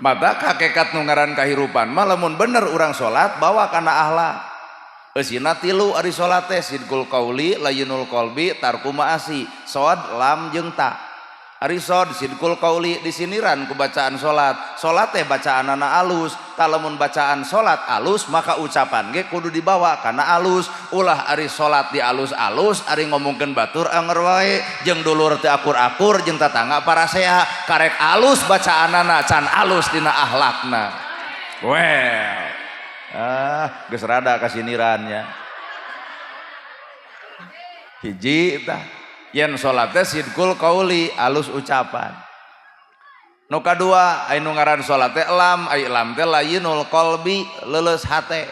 Mata hakikat nu ngaran kahirupan mah lamun bener urang salat bawa kana akhlak. Eusina tilu ari salat teh: sidqul qauli, layyinul qalbi, tarku ma'asi. Sod, lam jeung ta. Ari sod sidqul qauli disiniran ku bacaan salat. Salat teh bacaanana alus. Tah, lamun bacaan salat alus, maka ucapan ge kudu dibawa kana alus. Ulah ari salat di alus-alus, ari ngomongkeun batur anger wae, jeung dulur teu akur-akur, jeung tatangga parasea. Karek alus bacaanana, can alus dina akhlakna. Well, ah, geus rada kasinirannya. Hiji tah, yen salat teh sidqul qauli, alus ucapan. Nu kadua, aya nu ngaran salat teh lam, ai lam teh layyinul qalbi, leuleus hate.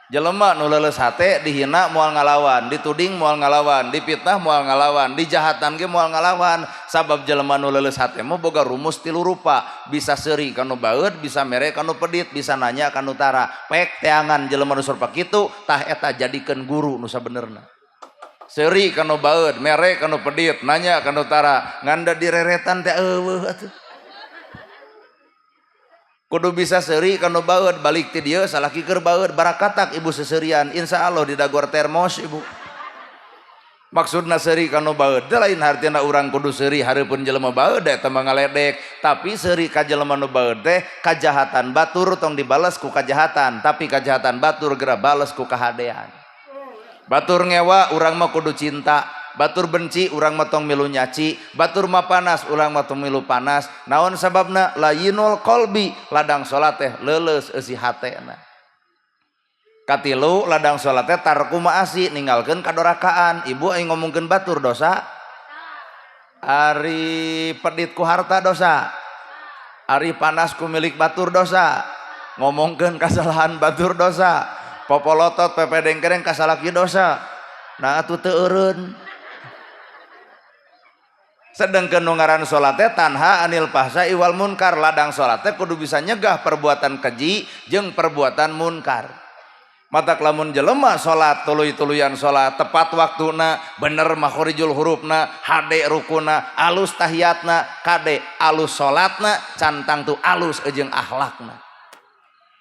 Jelema nu leuleus hate dihina moal ngalawan, dituding moal ngalawan, dipitnah moal ngalawan, dijahatan ge moal ngalawan. Sabab jelema nu leuleus hate mah boga rumus tilu rupa: bisa seuri kanu baeud, bisa mere kanu pedit, bisa nanya kanu tara. Pek teangan jelema nu sarupa kitu, tah eta jadikeun guru nu sabenerna. Seuri kanu baeud, mere kanu pedit, nanya kanu tara, nganda direretan teh eueuh atuh. Kudu bisa seuri kanu baeud, balik ti dieu salaki keur baeud, barakatak ibu seserian, insya Allah didagor termos ibu. Maksudna seuri kanu baeud teh lain hartina urang kudu seuri hareupeun jelema baeud, eta mah ngaledek, tapi seuri ka jelema nu baeud teh kajahatan batur tong dibales ku kajahatan, tapi kajahatan batur geura bales ku kahadean. Batur ngewa, urang mah kudu cinta. Batur benci, urang mah tong milu nyaci. Batur mah panas, urang mah tong milu panas. Naon sababna? Layyinul qalbi, ladang salat teh leuleus eusi hatena. Katilu, ladang salat teh tarku ma'asi, ninggalkeun kadorakaan. Ibu, aing ngomongkeun batur dosa? Ari pedit ku harta dosa? Ari panas ku milik batur dosa? Ngomongkeun kasalahan batur dosa? Popolotot pepedeng ka salaki dosa? Nah, atuh teu eureun. Sedangkan nu ngaran salat teh tanha anil fahsya'i wal munkar, ladang salat teh kudu bisa nyegah perbuatan keji jeung perbuatan munkar. Matak lamun jelema salat tuluy-tuluyan, salat tepat waktuna, bener makhorijul hurufna, hade rukuna, alus tahiyatna, kade alus salatna, can tangtu alus jeung akhlakna.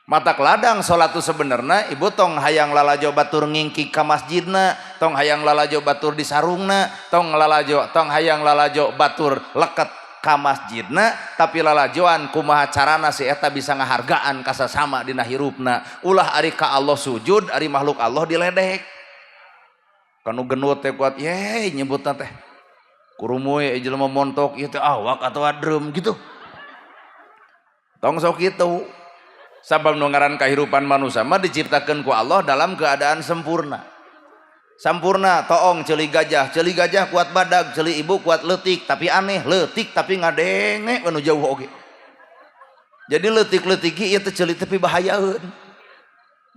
Matak ladang salat tu sebenarnya, ibu, tong hayang lalajo batur ngingkik ka masjidna, tong hayang lalajo batur di sarungna, tong lalajo, tong hayang lalajo batur leket ka masjidna, tapi lalajoan kumaha carana si eta bisa ngahargaan ka sasama dina hirupna. Ulah ari ka Allah sujud, ari makhluk Allah diledek. Kanu genut teh kuat ye nyebutna teh kurumuy jelema montok ieu teh awak atau adrem gitu. Tong sok kitu. Sabab nu ngaran kahirupan manusia mah diciptakeun ku Allah dalam keadaan sempurna. Sampurna toong ceuli gajah, ceuli gajah kuat badag, ceuli ibu kuat leutik, tapi aneh leutik tapi ngadenge anu jauh oge. Jadi leutik-leutik ieu teh ceuli tapi bahayaeun.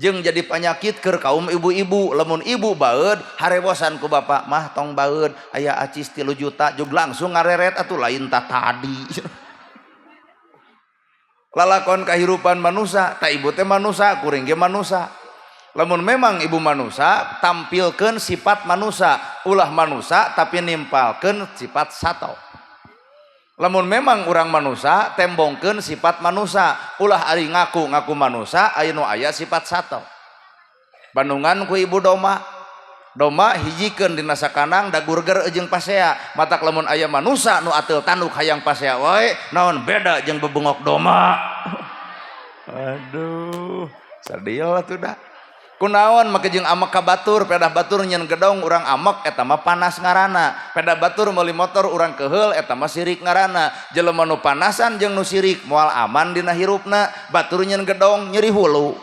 Jeung jadi penyakit keur kaum ibu-ibu. Lamun ibu baeud, harewosan ku bapak mah, "Tong baeud, aya acis 3 juta," jug langsung ngareret atuh, lain ta tadi. Lalakon kehidupan manusia tak, ibu teh manusia, kuring ge manusia. Lamun memang ibu manusia, tampilkan sifat manusia. Ulah manusia tapi nimpalkan sifat sato. Lamun memang urang manusia, tembongkeun sifat manusia. Ulah ari ngaku ngaku manusia, aya nu aya sifat sato. Bandungan ku ibu doma, doma hijikeun dina sakanang da gurger jeung pasea. Matak lamun aya manusia nu ateul tanduk hayang pasea wae, naon beda jeung bebengok doma? Aduh, sadil atuh dah. Kunaon make jeung amek ka batur? Pedah batur nyen gedong, urang amek, eta mah panas ngaranna. Pedah batur meuli motor, urang keheul, eta mah sirik ngaranna. Jelema nu panasan jeung nu sirik moal aman dina hirupna. Batur nyen gedong, nyeri hulu.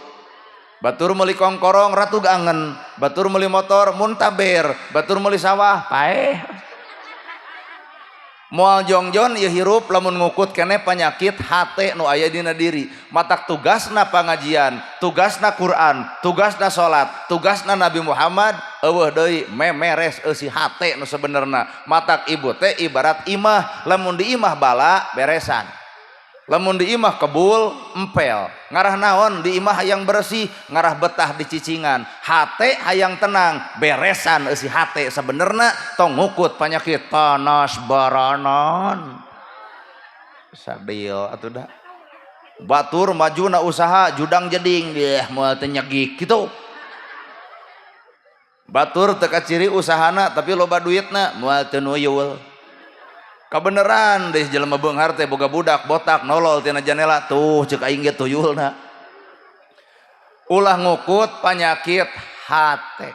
Batur meuli kongkorong, ratu angen. Batur meuli motor, muntaber. Batur meuli sawah, paeh. Moal jongjon ieu hirup lamun ngukut keneh penyakit hate nu aya dina diri. Matak tugasna pangajian, tugasna Quran, tugasna salat, tugasna Nabi Muhammad eueuh deui memeres eusi hate nu sebenerna. Matak ibu teh ibarat imah, lamun di imah bala beresan, lamun di imah kebul empel. Ngarah naon di imah hayang bersih? Ngarah betah di cicingan. Hate hayang tenang, beresan eusi hate sebenerna. Tong ngukut penyakit panas baranan. Sadil atuh dah. Batur maju na usaha judang jeding dia moal teu nyegik kitu. Batur teu kaciri usahana tapi loba duitna moal teu nuyul. Kabeneran deh jelema beunghar teh boga budak botak nolol tina janela tuh ceuk aing ge tuyulna. Ulah ngukut panyakit hate.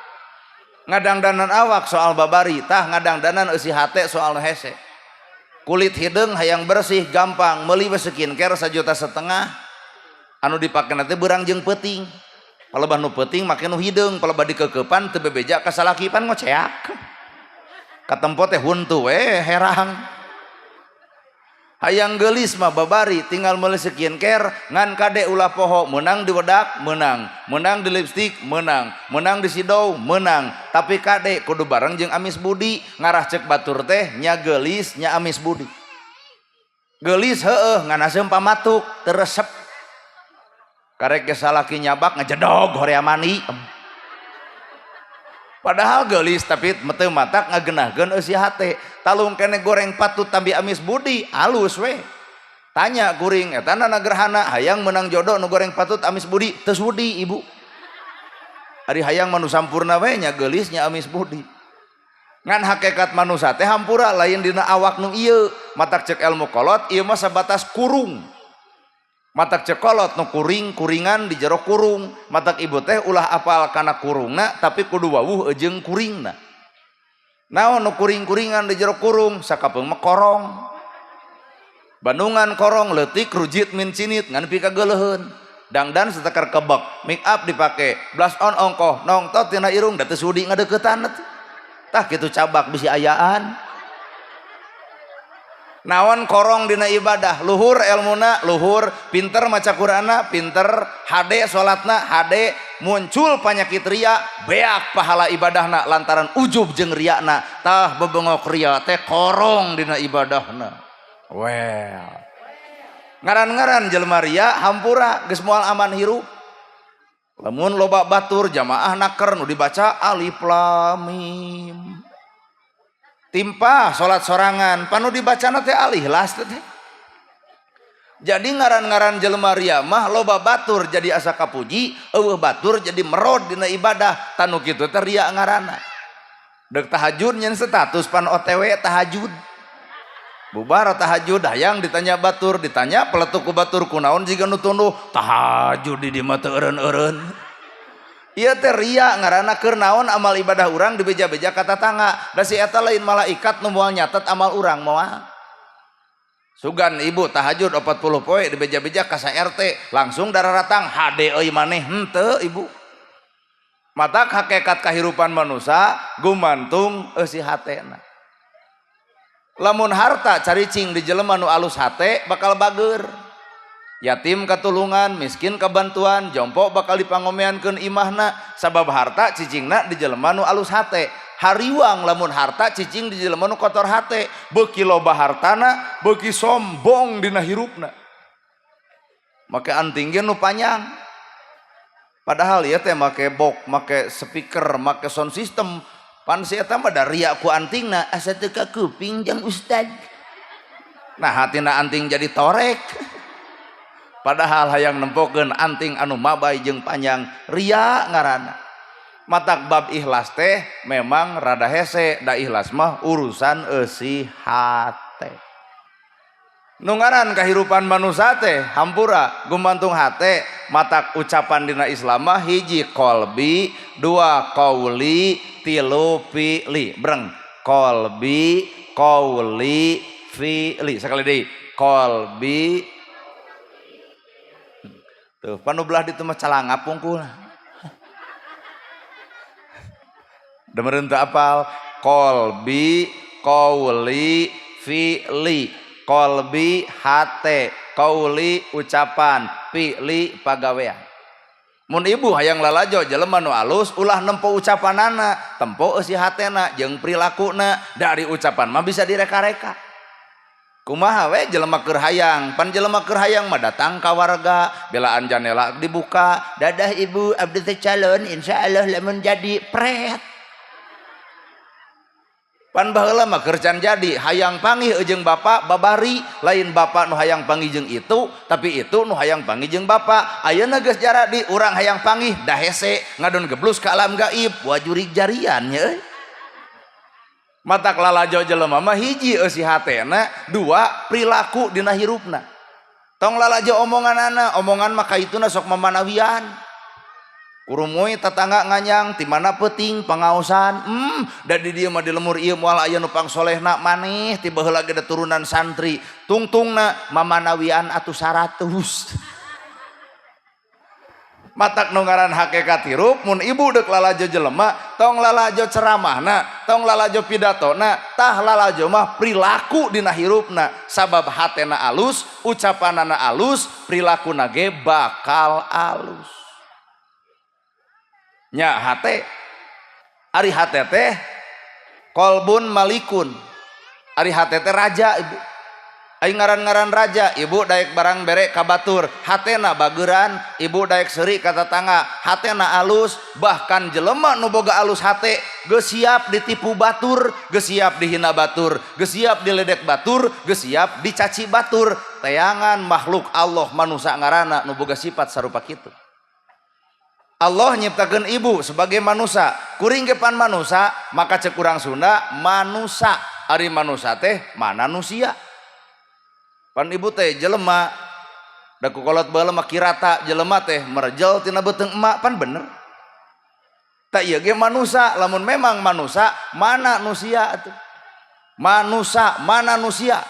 Ngadangdanan awak soal babari tah ngadangdanan eusi hate soal nu hese. Kulit hideung hayang bersih gampang meuli we skincare 1,5 juta anu dipake teh beurang jeung peuting. Palebah nu peuting make nu hideung, palebah dikeukepan teu bebeja ka salaki pan ngoceak. Katempo teh huntu we herang. Hayang geulis mah babari tinggal meuli skincare ngan kade ulah poho meunang di wedak meunang, meunang di lipstik meunang, meunang di sidow meunang, tapi kade kudu bareng jeung amis budi. Ngarah cek batur teh nya geulis nya amis budi. Geulis heueuh ngan haseum pamatuk teu resep. Karek ge salaki nyabak ngejedog horea mani. Padahal geulis tapi teu matak ngagenahkeun eusi hate. Talung kene goreng patut tambi amis budi alus we. Tanya kuring eta na gerhana hayang menang jodoh nu goreng patut amis budi teu sudi ibu. Ari hayang mah nu sampurna we nya geulis nya amis budi. Ngan hakekat manusia teh hampura lain dina awak nu ieu. Matak cek ilmu kolot ieu mah sabatas kurung. Matak cek kolot nu kuring kuringan di jero kurung. Matak ibu teh ulah apal kana kurungna tapi kudu wawuh jeung kuringna. Naon nu kuring-kuringan di jero kurung sakapeung mah korong. Bandungan korong leutik rujit min cinit ngan pikageuleuheun. Dangdan satekar kebek, make up dipake, blush on ongkoh, nongtot tina irung da teu sudi ngadeukeutan atuh. Tah kitu cabak bisi ayaan. Naon korong dina ibadah, luhur elmuna, luhur, pinter maca Qur'anna, pinter, hade salatna, hade, muncul panyakit ria, beak pahala ibadahna lantaran ujub jeung riana. Tah bebengok ria teh korong dina ibadahna. Well. Ngaran-ngaran jelema ria hampura geus moal aman hirup. Lamun loba batur jamaah naker nu dibaca alif lam mim. Timpah salat sorangan panu dibacana teh al-ikhlas teh. Jadi ngaran-ngaran jelema ria mah loba batur jadi asa kapuji, eueuh batur jadi merod dina ibadah, tanu kitu teh ria ngaranna. Deuk tahajud nyen status pan OTW tahajud. Bubar tahajud hayang ditanya batur, ditanya peletuk ku batur kunaon jiga nu tunduh tahajud di dieu mah teu eureun-eureun. Ieu teh ria ngaranna keur naon amal ibadah urang dibeja-beja ka tatangga. Da si eta lain malaikat nu moal nyatet amal urang moal. Sugan ibu tahajud 40 poe dibeja-beja ka sa RT langsung dararatang hade euy maneh henteu ibu. Matak hakikat kahirupan manusia gumantung eusi hatena. Lamun harta caricing di jelema nu alus hate bakal bager. Yatim katulungan, miskin kabantuan, jompo bakal dipangomeankeun imahna sabab harta cicingna di jelema nu alus hate. Hariwang lamun harta cicing di jelema nu kotor hate, beuki loba hartana, beuki sombong dina hirupna. Make anting ge nu panjang. Padahal ieu teh make box, make speaker, make sound system. Pan si eta mah da ria ku antingna asa teu ka kuping jang ustad. Nah hatina anting jadi torek. Padahal hayang nempokeun anting anu mabay jeung panjang ria ngaranna. Matak bab ikhlas teh memang rada hese, da ikhlas mah urusan eusi hate. Nu ngaran kahirupan manusia teh hampura gumantung hate. Matak ucapan dina Islam mah hiji kolbi, dua qauli, tilu fi'li. Breng kolbi, qauli, fi'li. Sekali deui kolbi. Tuh panu belah ditu mah calangap pungkul. Demereun teu apal kolbi, qauli, fi'li. Kolbi hate, qauli ucapan, fi'li pagawean. Mun ibu hayang lalajo jelema nu alus ulah nempo ucapanana, tempo eusi hatena jeung prilakuna. Dari ucapan mah bisa direka-reka. Kumaha we jelema keur hayang, pan jelema keur hayang mah datang ka warga, belaan janela dibuka, dadah ibu abdi teh calon insyaallah lamun jadi pret. Pan baheula mah keur can jadi hayang panggih jeung bapak babari, lain bapak nu hayang panggih jeung itu, tapi itu nu hayang panggih jeung bapak. Ayeuna geus jaradi urang hayang panggih da hese ngadon geblus ka alam gaib, wajurig jarian nya euy. Matak lalajo jelema mah hiji eusi hatena, dua perilaku dina hirupna. Tong lalajo omonganana, omongan mah kaituna sok mamanawian. Kurumui tetangga nganyang ti mana peuting pangaosan, da di dieu mah di lemur ieu moal aya nu pangsolehna maneh ti baheula ge turunan santri, tungtungna mamanawian atuh 100. Matak nu ngaran hakikat hirup mun ibu deuk lalajo jelema tong lalajo ceramahna, tong lalajo pidatona, tah lalajo mah perilaku dina hirupna, sabab hatena alus, ucapanana alus, perilakuna ge bakal alus. Nya hate, ari hate teh kolbun malikun, ari hate teh raja ibu. Ari ngaran-ngaran raja, ibu daek barang bere ka batur, hatena bageran, ibu daek seuri ka tetangga, hatena alus, bahkan jelema nu boga alus hate geus siap ditipu batur, geus siap dihina batur, geus siap diledek batur, geus siap dicaci batur. Teangan makhluk Allah manusia ngaranna nu boga sifat sarupa kitu. Allah nyiptakeun ibu sebagai manusia, kuring ge pan manusia, maka cek urang Sunda manusa, ari manusa teh mana nusia. Pan ibu teh jelema, da ku kolot baheula mah kirata jelema teh merejel tina beuteung emak, pan bener. Tak ieu ge manusa, lamun memang manusa, mana nusia atuh? Manusa, mana nusia?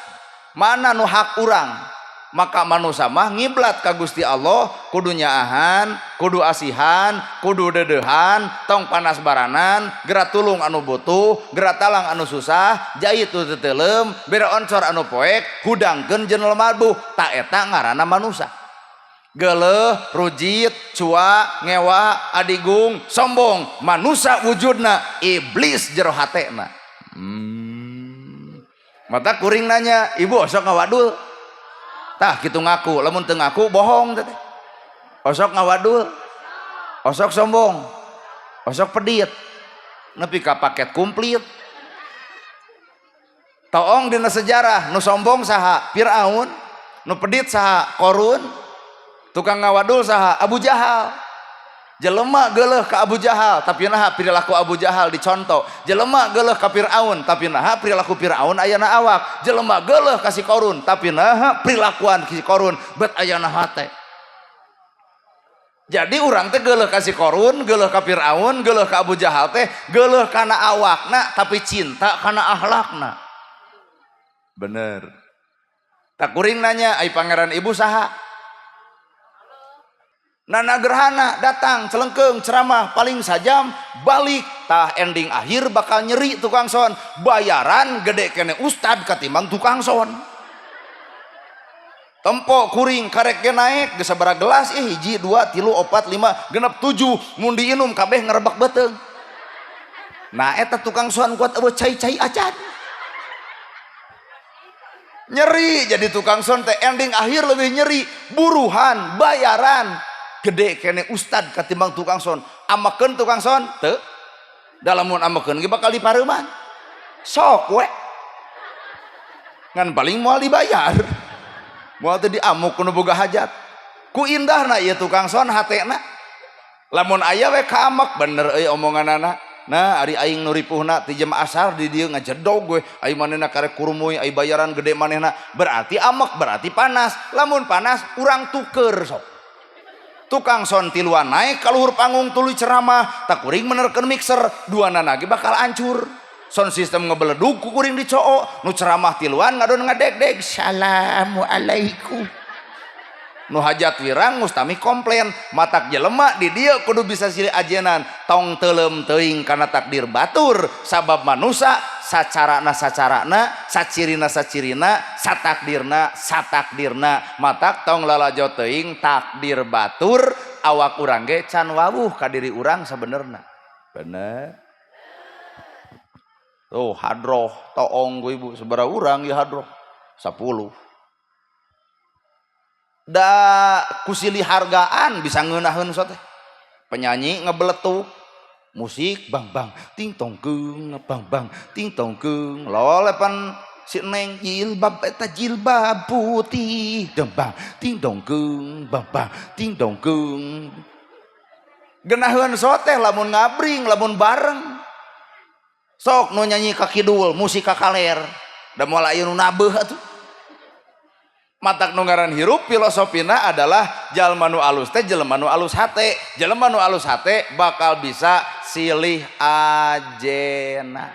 Mana nu hak urang? Maka manusia mah ngiblat ka Gusti Allah, kudu nyaahan, kudu asihan, kudu dedehan, tong panas baranan, geura tulung anu butuh, geura talang anu susah, jait nu teu teuleum, bere oncor anu poek, hudangkeun jenel mabuh, ta eta ngaranna manusia. Geuleuh, rujit, cua, ngewa, adigung, sombong, manusia wujudna, iblis jero hatena. Mata kuring nanya, ibu osok ngawadul? Tah kitu ngaku, lamun teu ngaku bohong teh. Osok ngawadul, osok sombong, osok pedit, nepi ka paket komplit. Toong dina sejarah nu sombong saha? Fir'aun. Nu pedit saha? Korun. Tukang ngawadul saha? Abu Jahal. Jelema geuleuh ka Abu Jahal, tapi naha perilaku Abu Jahal dicontoh. Jelema geuleuh ka Fir'aun, tapi naha perilaku Fir'aun ayana awak. Jelema geuleuh ka si Korun, tapi naha perilakuan si Korun bet ayana hate. Jadi urang teh geuleuh ka si Korun, geuleuh ka Fir'aun, geuleuh ka Abu Jahal teh geuleuh kana awakna tapi cinta kana akhlakna. Bener. Tak kuring nanya, ai pangeran ibu saha? Nana gerhana datang celengkeung ceramah paling sajam balik, tah ending akhir bakal nyeri tukang son, bayaran gede kene ustad katimbang tukang son. Tempo kuring karek ge naek geus sabaraha gelas, ih hiji 2 3 4 5 6 7 mun diinum kabeh ngerebek beuteung. Nah eta tukang son kuat eueuh cai-cai acan. Nyeri jadi tukang son teh ending akhir lebih nyeri, buruhan bayaran gede kene ustad katimbang tukang son. Amakeun tukang son teu, dalamun amakeun ge bakal dipareuman sok we, ngan paling moal dibayar, moal teu diamuk kudu boga hajat. Ku indahna ieu tukang son hatena, lamun aya we kaamek bener euy omonganana. Nah ari aing nu ripuhna ti jam asar di dieu ngajedog we, ai manehna karek kurumuy, ai bayaran gede manehna, berarti amek, berarti panas. Lamun panas urang tuker sok. Tukang son tiluan naik ka luhur panggung tuluy ceramah, tak kuring menerkeun mixer, dua nana ge bakal hancur. Sound system ngebeledug ku kuring dicoo, nu ceramah tiluan ngadon ngadeg-deg, assalamualaikum. Nu hajat wirang mustami komplain, matak jelema di dieu kudu bisa silih ajenan, tong teuleum teuing kana takdir batur, sabab manusa sacarana sacarana, sacirina sacirina, satakdirna satakdirna, matak tong lalajo teuing takdir batur, awak urang ge can wawuh ka diri urang sabenerna. Bener. Tuh hadroh toong ku ibu sabaraha urang ya hadroh 10. Da kusili hargaan bisa ngeunaheun so teh. Penyanyi ngebeletuk, Musik bang bang ting tong keung bang bang ting tong keung lolepan si neng jilbab eta jilbab putih dembang ting dong keung bang bang ting dong keung. Genaheun soteh lamun ngabring lamun bareng. Sok nu nyanyi ka kidul, musik ka kaler. Da moal aya nu nabeuh atuh. Matak nu ngaran hirup filosofina adalah jalma nu alus teh jelema nu alus hate, jelema nu alus hate bakal bisa silih ajena.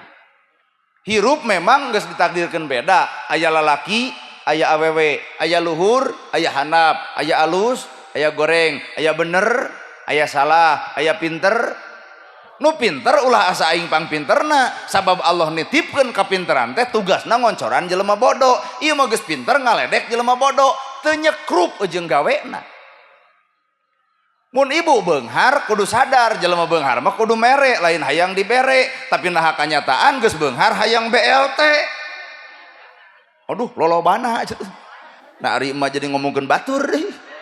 Hirup memang geus ditakdirkeun beda, aya lalaki, aya awewe, aya luhur, aya handap, aya alus, aya goreng, aya bener, aya salah, aya pinter. Nu pinter ulah asa aing pangpinterna, sabab Allah nitipkeun kapinteran teh tugasna ngoncoran jelema bodoh. Ieu mah geus pinter ngaledek jelema bodoh, teu nyekrup jeung gawena. Mun ibu beunghar kudu sadar jelema beunghar mah kudu mere, lain hayang dibere, tapi naha kanyataan geus beunghar hayang BLT. Aduh, lolobana. Nah, ari emak jadi ngomongkeun batur deh.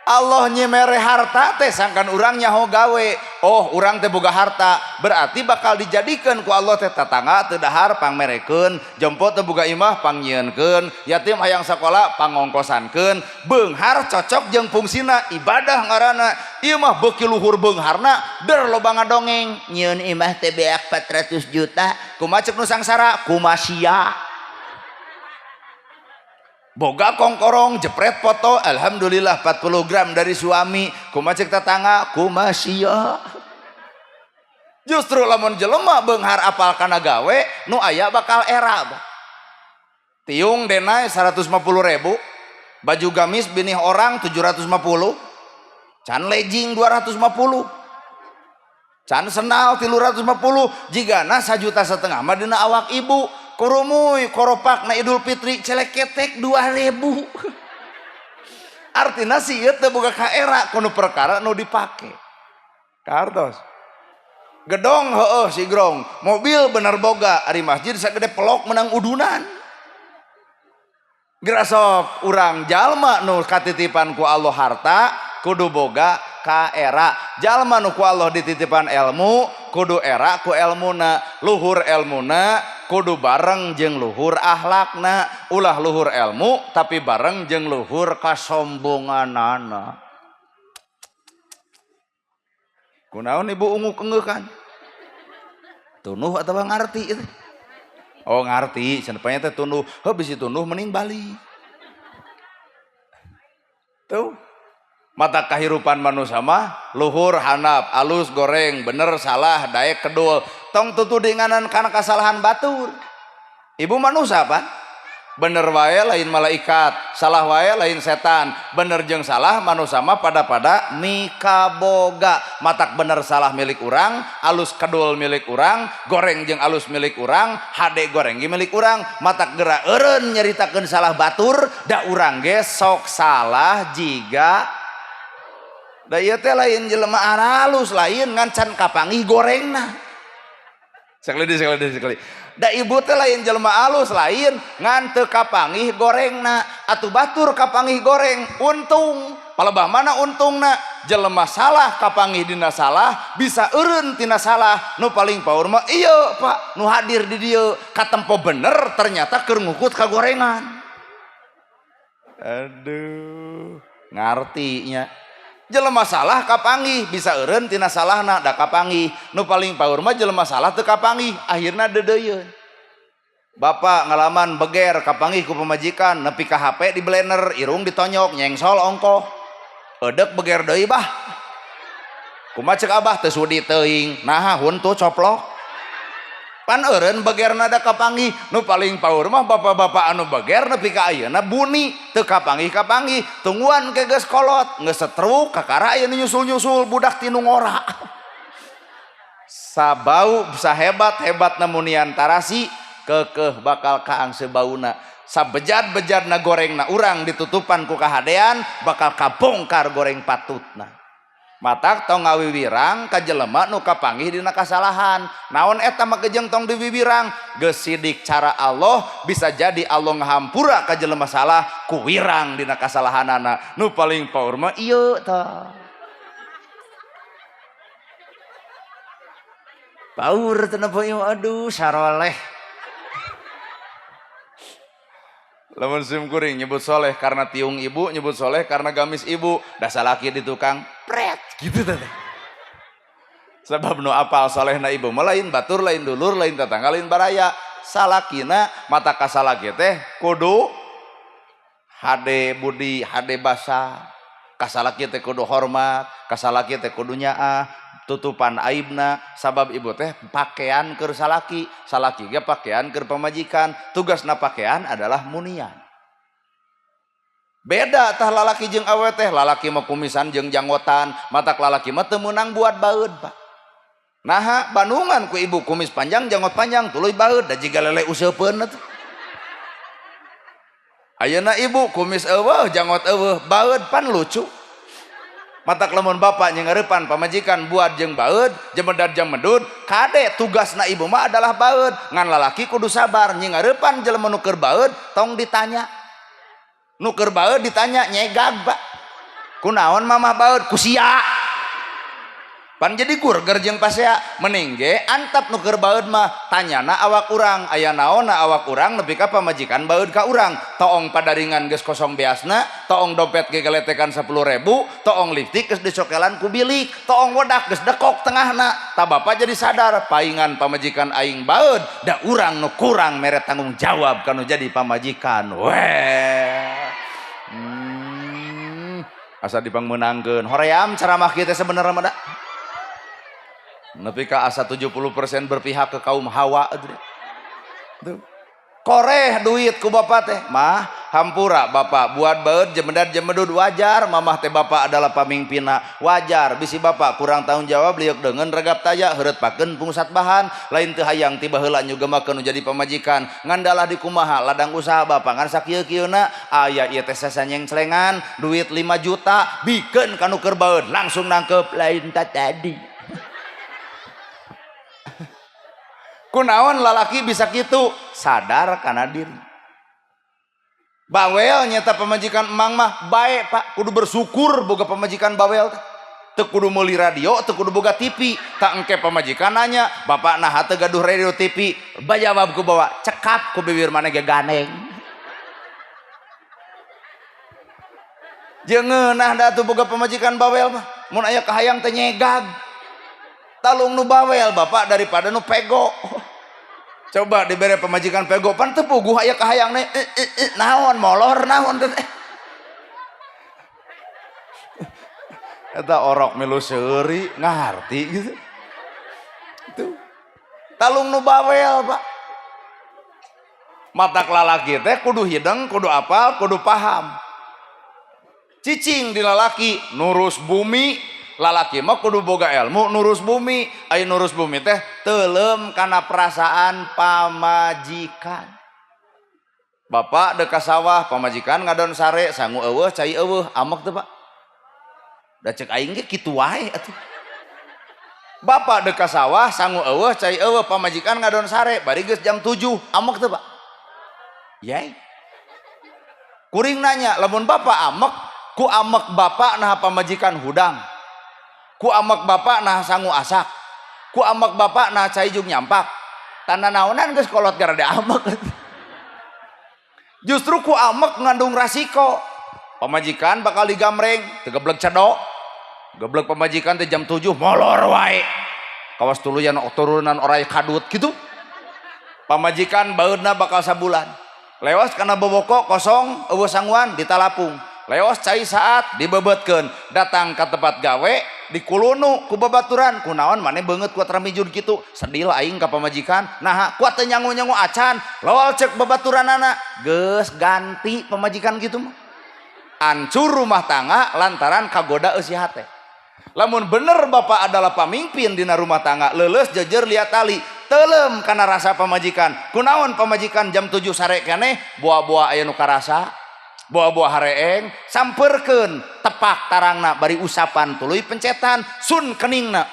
Allah nyemere harta teh sangkan urang nyaho gawe. Oh, urang teh boga harta, berarti bakal dijadikan ku Allah teh tetangga teu dahar pangmerekeun, jompo teu boga imah pangnyieunkeun, yatim hayang sakola pangongkosankeun. Beunghar cocok jeung fungsina ibadah ngaranna. Ieu mah beuki luhur beungharna der loba ngadongeng, nyieun imah teh beak 400 juta, kumaha ceuk nu sangsara, kumaha sia. Boga kongkorong jepret foto, alhamdulillah 40 gram dari suami, kumaha ceuk tetangga, kumaha sia. Justru lamun jelema beunghar apal kana gawe, nu aya bakal era. Tiung denai 150 ribu, baju gamis binih orang 750, can legging 250, can sendal 350, jigana 1,5 juta mah dina awak ibu. Kurumuy koropak na Idul Fitri celeketek 2000. Artinya si ieu teu boga kaera kudu perkara nu dipake. Kartos. Gedong heueuh sigrong, mobil bener boga, ari masjid sagede pelok menang udunan. Gerasok urang jalma nu katitipan ku Allah harta kudu boga kaera. Jalma nu ku Allah dititipan ilmu kudu era ku elmuna, luhur elmuna kudu bareng jeung luhur akhlakna, ulah luhur ilmu tapi bareng jeung luhur kasombonganana. Kunaon ibu unguk-ungeukan? Tunuh atau ngarti itu? Oh ngarti, cenah teh tunduh. Heuh bisi tunduh mending balik. Tuh. Mata kehidupan manusia mah luhur handap, alus goreng, bener salah, daek kedul. Tong tutudinganan kana kasalahan batur. Ibu manusia apa? Bener wae lain malaikat, salah wae lain setan. Bener jeung salah manusia mah pada-pada mikaboga. Matak bener salah milik urang, alus kedul milik urang, goreng jeung alus milik urang, hade goreng ge milik urang. Matak geura eureun nyaritakeun salah batur, da urang ge sok salah jiga. Da ieu teh lain jelema aralus, lain ngan can kapanggih gorengna. Sekali deui, sekali deui, sekali. Da ibu teh lain jelema alus, lain ngan teu kapanggih gorengna. Atuh batur kapanggih goreng, untung. Palebah mana untungna? Jelema salah kapanggih dina salah, bisa eureun tina salah. Nu paling power mah ieu Pak, nu hadir di dieu katempo bener ternyata keur ngukut kagorengan. Aduh, ngarti nya. Jelema salah kapanggih bisa eureun tina salahna da kapanggih. Nu paling power mah jelema salah teu kapanggih, akhirna deudeuyeun. Bapak ngalaman beger kapanggih ku pamajikan nepi ka HP di blender, irung ditonyok, nyengsol ongkoh. Eudek beger deui bah. Kumaha ceuk abah teu sudi teuing, naha huntu coplok. Pan eureun begerna da kapanggih. Nu paling power mah bapak-bapak anu beger nepi ka ayeuna buni teu kapanggih-kapanggih, tungguan ke geus kolot, geus setruk kakara aya nu nyusul-nyusul budak tinu ngora. Sabau sahebat-hebatna munian tarasi kekeh bakal kaangse bauna. Sabejat-bejatna gorengna urang ditutupan ku kahadean bakal kabongkar goreng patutna. Matak tong ngawiwirang ka jelema nu kapanggih dina kasalahan. Naon eta mah gejeng tong diwiwirang, geus sidik cara Allah bisa jadi Allah ngahampura ka jelema salah ku wirang dina kasalahanana. Nu paling power mah ieu tah. Baur teu nempo ieu, aduh saroleh. Lamun sim kuring nyebut soleh karena tiung ibu, nyebut soleh karena gamis ibu, dah salaki di tukang pret gitu teh. Sebab nu apal solehna ibu mah lain batur, lain dulur, lain tetangga, lain baraya. Salakina mata kasalaki teh kudu hade budi, hade basa. Kasalaki teh kudu hormat, kasalaki teh kudu nyaah, tutupan aibna, sabab ibu teh pakaian keur salaki, salaki ge pakaian keur pamajikan, tugasna pakaian adalah munian. Beda tah lalaki jeung awe teh, lalaki mah kumisan jeung janggotan, matak lalaki mah teu meunang buat baeud, Pak. Naha bandungan ku ibu kumis panjang janggot panjang tuluy baeud da jiga lele useupeun atuh. Ayeuna ibu kumis eueuh janggot eueuh baeud pan lucu. Matak lamun bapak nyengarepan pamajikan buat jeung baeud jemedad jemedud kade tugasna ibu mah adalah baeud, ngan lalaki kudu sabar nyengarepan jelema nu keur baeud tong ditanya. Nu keur baeud ditanya nyegag, Pak. Kunaon mamah baeud ku sia. Pan jadi gurger jeung pasea mending ge antap nu keur baeud mah tanyana awak urang aya naonna awak urang nepi ka pamajikan baeud ka urang. Toong padaringan geus kosong beasna, toong dompet ge geletekan 10.000, toong liptik geus dicokelan ku bilik, toong wedak geus dekok tengahna. Ta bapak jadi sadar paingan pamajikan aing baeud da urang nu kurang mere tanggung jawab kanu jadi pamajikan. Weh. Asa dipangmeunangkeun. Hoream ceramah kieu teh sebenarnya mah da. Nepi ka asa 70% berpihak ke kaum Hawa tuh. Koreh duit ku bapak teh mah hampura bapak buat baeud jemedad jemedud wajar mamah teh bapak adalah pamimpinna wajar bisi bapak kurang tanggung jawab liuk deungeun regap taya heureut pakeun pungsat bahan lain teu hayang tiba heula nyugemakeun nu jadi pamajikan ngandalah di kumaha ladang usaha bapak ngan sakieu-kieuna aya ieu teh sasanyeng-celengan duit 5 juta bikeun ka nu keur baeud langsung nangkep lain ta tadi. Kunaon lalaki bisa gitu sadar karena diri. Bawel nyata pemajikan emang mah baik Pak, kudu bersyukur boga pemajikan bawel teh. Teu kudu meuli radio, teu kudu boga TV. Tak engke pemajikan nanya, bapak nah teu gaduh radio TV. Bajawab ku bawa cekap ku bibir maneh ge ganeng. Jeung ngeunah da atuh boga pemajikan bawel mah. Mun aya kahayang teh nyegag. Talung nu bawel bapak daripada nu pego. Coba dibere pemajikan pego pan teu puguh aya kahayang ne naon molor naon teh. Eta orok milu seuri ngarti gitu. Tuh. Talung nu bawel Pak. Matak lalaki teh kudu hideng, kudu apal, kudu paham. Cicing di lalaki nurus bumi. Lalaki mah kudu boga ilmu nurus bumi. Aya nurus bumi teh teuleum kana perasaan pamajikan. Bapak deuk ka sawah pamajikan ngadon sare sangu eueuh cai eueuh amek teu Pak. Da ceuk aing ge kitu wae atuh. Bapak deuk ka sawah sangu eueuh cai eueuh pamajikan ngadon sare bari geus jam 7 amek teu Pak. Yai. Kuring nanya lamun bapak amek ku amek bapak nah pamajikan hudang. Ku amek bapak nah sangu asak, ku amek bapak nah cai jung nyampak, tanda naonan geus kolot gara de amek. Justru ku amek ngandung rasiko, pamajikan bakal digamreng, teu geblek cedok, geblek pamajikan teh jam 7 molor wae, kawas tuluyan turunan orai kadut gitu, pamajikan baeudna bakal sabulan, lewas kana boboko kosong eueuh sanguan ditalapung. Leos cai saat dibebetkeun datang ke tempat gawe dikulunu ku babaturan kunaon maneh beungeut kuat ramijud kitu sedih aing ka pamajikan nah kuat teu nyangu-nyangu acan lol cek babaturanana geus ganti pamajikan kitu mah hancur rumah tangga lantaran kagoda eusi hate. Lamun bener bapak adalah pamimpin dina rumah tangga leuleus jejer liat tali teuleum kana rasa pamajikan kunaon pamajikan jam 7 sare keneh buah-buah aya nu karasa buah-buah hareeng samperkeun tepak tarangna bari usapan tuluy pencetan sun keningna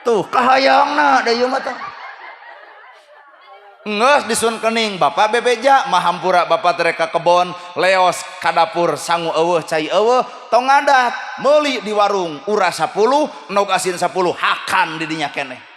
tuh kahayangna da ieu mah teh. Nges disun kening bapak bebeja mahampura bapak tereka kebon leos ka dapur sangu eueuh cai eueuh tong ngadat meuli di warung uras 10 endog asin 10 hakan di dinya keneh.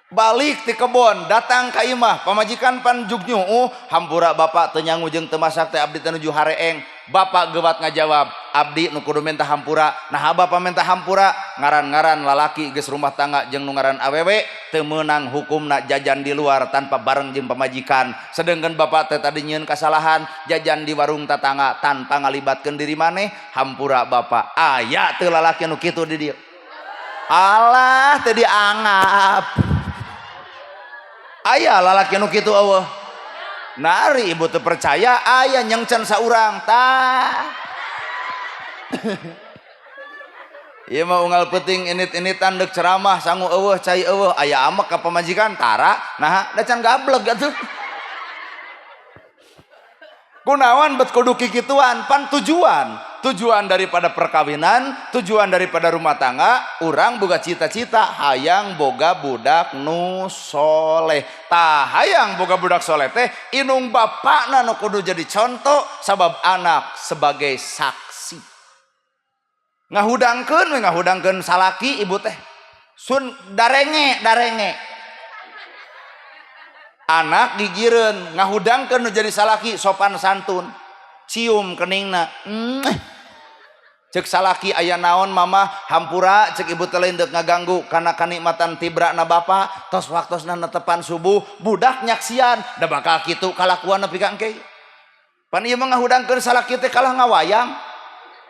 Balik ti kebon datang ka imah pamajikan pan jug nyuuh hampura bapak teu nyangu jeung teu masak teh abdi teh nuju hareeng. Bapak gewat ngajawab abdi nu kudu minta hampura. Nah bapak minta hampura ngaran-ngaran lalaki geus rumah tangga jeung nu ngaran awewe teu meunang hukumna jajan di luar tanpa bareng jeung pamajikan. Sedengkeun bapak teh tadi nyieun kasalahan jajan di warung tatangga tanpa ngalibatkeun diri maneh hampura bapak. Aya teu lalaki nu kitu di dieu. Alah teu dianggap. Aya lalaki nu kitu eueuh. Nari ibu teu percaya aya nyengcen saurang tah. Ieu mah unggal peuting init-initan deuk ceramah sangu eueuh cai eueuh aya amek ka pamajikan tara nah da can gableg atuh. Kunaon bet kudu kikituan pan tujuan. Tujuan daripada perkawinan, tujuan daripada rumah tangga, urang boga cita-cita hayang boga budak nu soleh. Tah hayang boga budak soleh teh inung bapakna nu kudu jadi contoh sabab anak sebagai saksi. Ngahudangkeun we ngahudangkeun salaki ibu teh. Sun darenge darenge. Anak gigireun ngahudangkeun nu jadi salaki sopan santun. Cium keningna. Cek salaki aya naon mama hampura cek ibu teh lain deuk ngaganggu kana kanikmatan tibrana bapa tos waktosna netepan subuh budak nyaksian da bakal kitu kalakuan nepi ka engke. Pan ieu mah ngahudangkeun salaki teh kalah ngawayang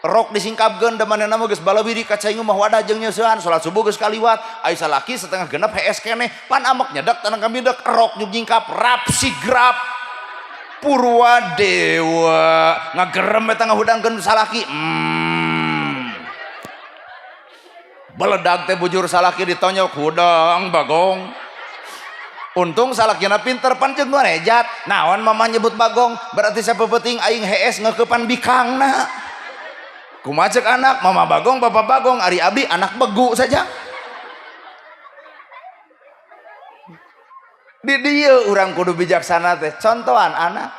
rok disingkapkeun da manehna mah geus balawiri ka cai mah wadah jeung nyeusehan salat subuh geus kaliwat ai salaki setengah genep hees keneh pan amek nyedak tanang kamidek rok nyug nyingkap rap sigrap purwa dewa ngagerem eta ngahudangkeun salaki. Beledag teh bujur salaki ditonyok hudang bagong. Untung salakina pinter pan jeung ngorejat. Naon mama nyebut bagong berarti sapeupeting aing hees ngeukepan bikangna. Kumaha cek anak mama bagong bapak bagong ari abdi anak begu saja. Di dieu urang kudu bijaksana teh contohan anak.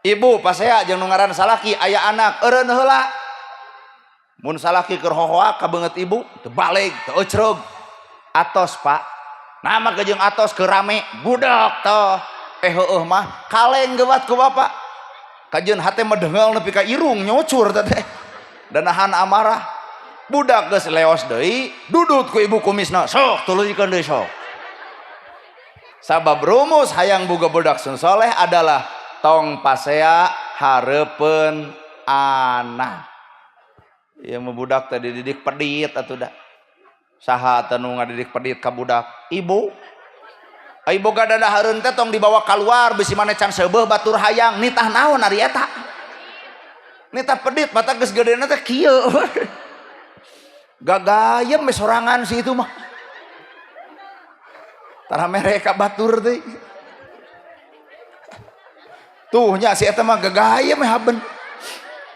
Ibu pasea jeung nu ngaran salaki aya anak eureun heula. Mun salaki keur hohoa ka beungeut ibu teu balik teu ecreug. Atos pak. Nama jeung atos keur rame budak toh. Heueuh mah kaleng gewat ku bapak. Kajeun hate mah dengel nepi ka irung nyocur teh teh. Dan nahan amarah. Budak geus leos deui dudut ku ibu kumisna sok tuluykeun deui sok. Sabab rumus hayang boga budak sun soleh adalah tong pasea hareupeun anak. Ieu mah budak teh dididik pedit atuh da. Saha teh nu ngadidik pedit ka budak? Ibu. Ai boga dadahareun teh tong dibawa kaluar bisi maneh can seubeuh batur hayang nitah naon ari eta. Nitah pedit mata geus gedena teh kieu. Gagayem we sorangan si itu mah. Tara mere ka batur teh. Tuh nya si eta mah gagayem we haben.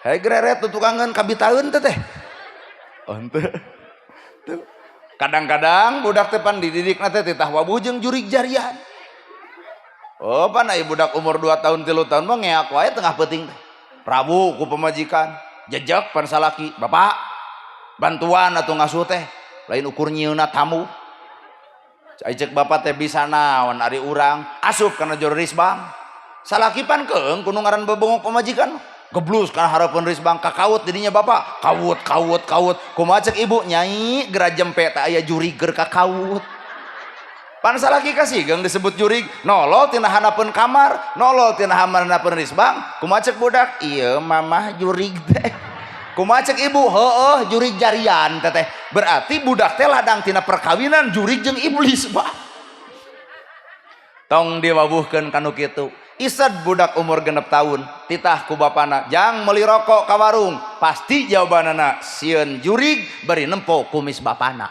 Hei greret tutukangan kabitaeun teh teh. Oh henteu. Tuh. Kadang-kadang budak teh pan dididikna teh titah wabuh jeung jurig jarian. Oh pan aya budak umur 2 tahun 3 tahun mah ngeak wae tengah peuting teh. Rabu ku pamajikan, jejak pan salaki, "Bapak, bantuan atuh ngasuh teh." Lain ukur nyieunna tamu. Ai cek bapak teh bisa naon ari urang asup kana jero risbang. Salaki pan keung kudu ngaran bebongok pamajikan. Geblus kana hareupeun risbang kakaut didinya bapak kawut kawut kawut kumaha cek ibu nyai geura jempe teh aya jurig keur kakaut. Pan salaki kasih geung disebut jurig nolol tina handapeun kamar nolol tina handapeun risbang kumaha cek budak ieu mamah jurig teh kumaha cek ibu heueuh jurig jarian teh teh berarti budak teh ladang tina perkawinan jurig jeung iblis bah. Tong diwabuhkeun kanu kitu. Ised budak umur 6 tahun titah ku bapana jang meuli rokok ka warung pasti jawabanana sieun jurig bari nempo kumis bapana.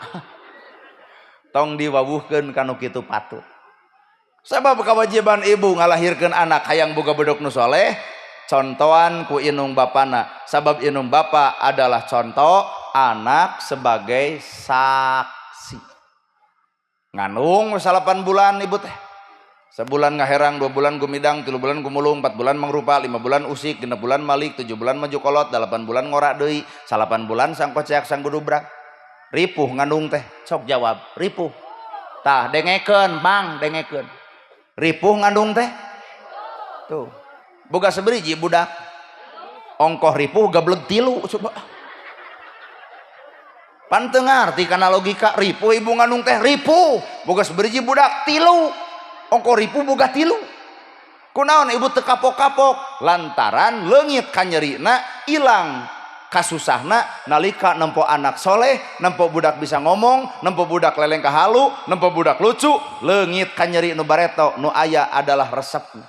Tong diwawuhkeun kanu kitu patut. Sabab kewajiban ibu ngalahirkeun anak hayang boga budak nu soleh contohan ku inung bapana sabab inung bapa adalah contoh anak sebagai saksi. Ngandung 8 bulan ibu teh. Sebulan ngaherang, 2 bulan gumidang, 3 bulan gumulung, 4 bulan mangrupa, 5 bulan usik, 6 bulan malik, 7 bulan maju kolot, 8 bulan ngorak deui, 8 bulan sang koceak sang gudubrak. Ripuh ngandung teh, sok jawab, ripuh. Tah dengekeun, Bang, dengekeun. Ripuh ngandung teh. Tuh. Boga seberiji budak. Ongkoh ripuh gableg 3 coba. Pan teu ngarti kana logika ripuh ibu ngandung teh ripuh. Boga seberiji budak 3. Ongkoh ripuh boga 3. Kunaon ibu teu kapok-kapok lantaran leungit kanyerina ilang kasusahna nalika nempo anak soleh, nempo budak bisa ngomong, nempo budak leleng kahalu, nempo budak lucu, leungit kanyeri nu bareto nu aya adalah resepna.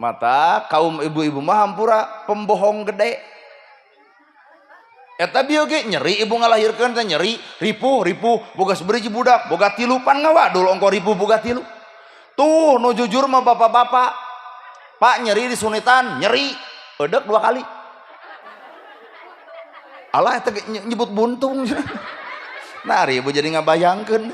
Mata kaum ibu-ibu mah hampura pembohong gede. Eta bieu ge nyeri ibu ngalahirkeun teh nyeri, ripuh ripuh boga seberiji budak, boga 3 pan ngawadul ongkoh ripuh boga 3. Tuh nu jujur mah bapak-bapak. Pak nyeri disunitan, nyeri edek 2 kali. Allah eta nyebut buntung. Nah, ibu jadi ngabayangkeun.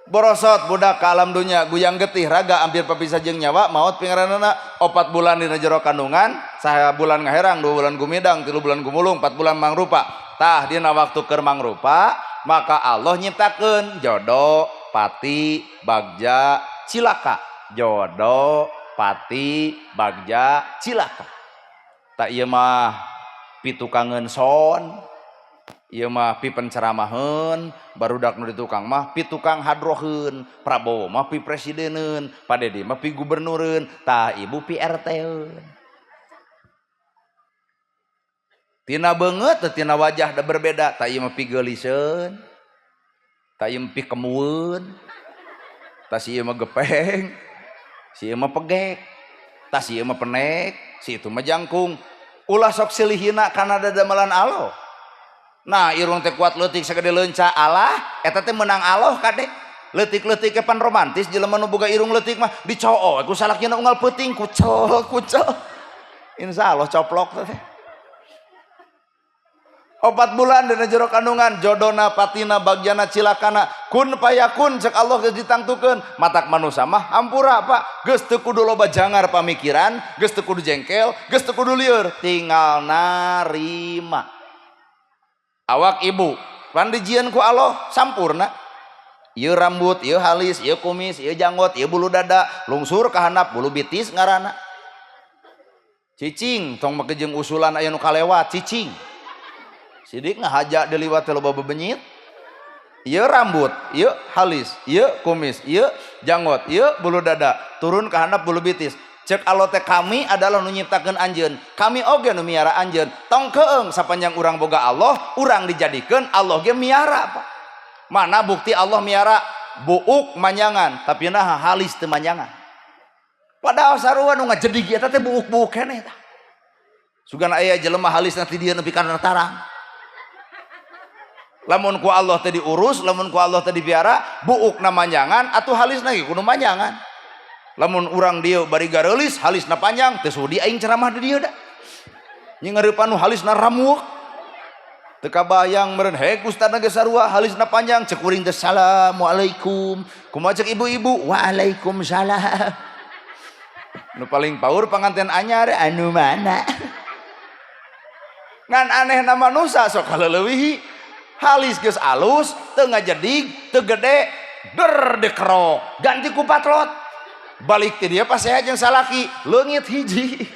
Borosot budak ka alam dunya guyang getih raga hampir papisah jeung nyawa maot pingaranana 4 bulan dina jero kandungan, 1 bulan ngaherang, 2 bulan gumidang, 3 bulan gumulung, 4 bulan mangrupa. Tah dina waktu keur mangrupa maka Allah nyiptakeun jodoh, pati, bagja, cilaka. Jodoh, pati, bagja, cilaka. Tak ieu mah pitukangeun son, ieu mah pipenceramaheun, barudak nu di tukang mah pitukang hadroheun, Prabowo mah pi presideneun, Pak Dedi mah pi gubernureun, tah ibu pi RT-eun. Tina beungeut teh tina wajah da berbeda, tah ieu mah pi geuliseun, tah ieu mah pi kemueun, tah si ieu mah gepeng, si ieu mah pegek, tah si ieu mah penek, si itu mah jangkung. Ulah sok silihina kana dadamelan Allah. Nah, irung teh kuat leutik sagede leunca Allah, eta teh meunang Allah kade. Leutik-leutik ke pan romantis jelema nu boga irung leutik mah dicoo ku salakina unggal peuting kucel kucel. Insyaallah coplok teh. 4 bulan dina jero kandungan jodona patina bagjana cilakana kun payakun cek Allah geus ditangtukeun. Matak manusa mah hampura Pak, geus teu kudu loba jangar pamikiran, geus teu kudu jengkel, geus teu kudu lieur, tinggal narima. Awak ibu pan dijieun ku Allah sampurna. Ieu rambut, ieu halis, ieu kumis, ieu janggot, ieu bulu dada, lungsur ka handap bulu bitis ngaranna. Cicing tong make jeung usulan aya nu kalewat cicing. Sidik ngahaja diliwat teh loba bebenyit. Ieu rambut, ieu halis, ieu kumis, ieu janggot, ieu bulu dada, turun ka handap bulu bitis. Cek Allah teh kami adalah nu nyiptakeun anjeun, kami oge nu miara anjeun. Tong keung sapanjang urang boga Allah, urang dijadikeun Allah ge miara Pak. Mana bukti Allah miara? Buuk manyangan, tapi naha halis teu manyangan. Padahal sarua nu ngajedig eta teh buuk-buuk keneh tah. Sugan aya jelema halis nanti dia nepi kana tarang. Lamun ku Allah teh diurus, lamun ku Allah teh dipiara, buukna manjangan atuh halisna ge kudu manjangan. Lamun urang dieu bari gareulis, halisna panjang, teu sudi aing ceramah di dieu da. Nyingareupan nu halisna ramuek. Teu kabayang meureun hek ustadna ge sarua halisna panjang, cek kuring teh assalamualaikum. Kumaha cek ibu-ibu? Waalaikumsalam. Nu paling paur panganten anyar anu mana? Ngan aneh na manusa sok kaleulewihi. Halis geus alus, teu ngajedig, teu gede, der dikerok, ganti ku patlot. Balik ti dia pas saya jeung salaki, leungit hiji.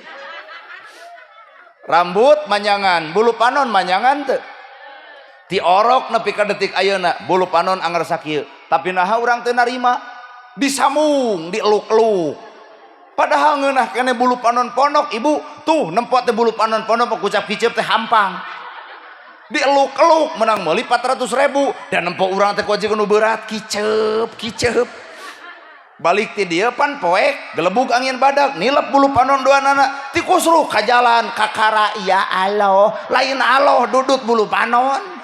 Rambut manyangan, bulu panon manyangan teu. Ti orok nepi ka detik ayeuna bulu panon anger sakieu. Tapi naha urang teu narima, disamung, dieluk-eluk. Padahal ngeunah keneh bulu panon pondok ibu, tuh nempot teh bulu panon pondok kucap kicep teh hampang. Dieluk-eluk menang meuli 400.000 dan nempo urang teh kuaji nu berat kicep kicep. Balik ti dieu pan poek gelebug angin badak nilep bulu panon duanana tikusruh ka jalan kakara ya Allah lain Allah dudut bulu panon.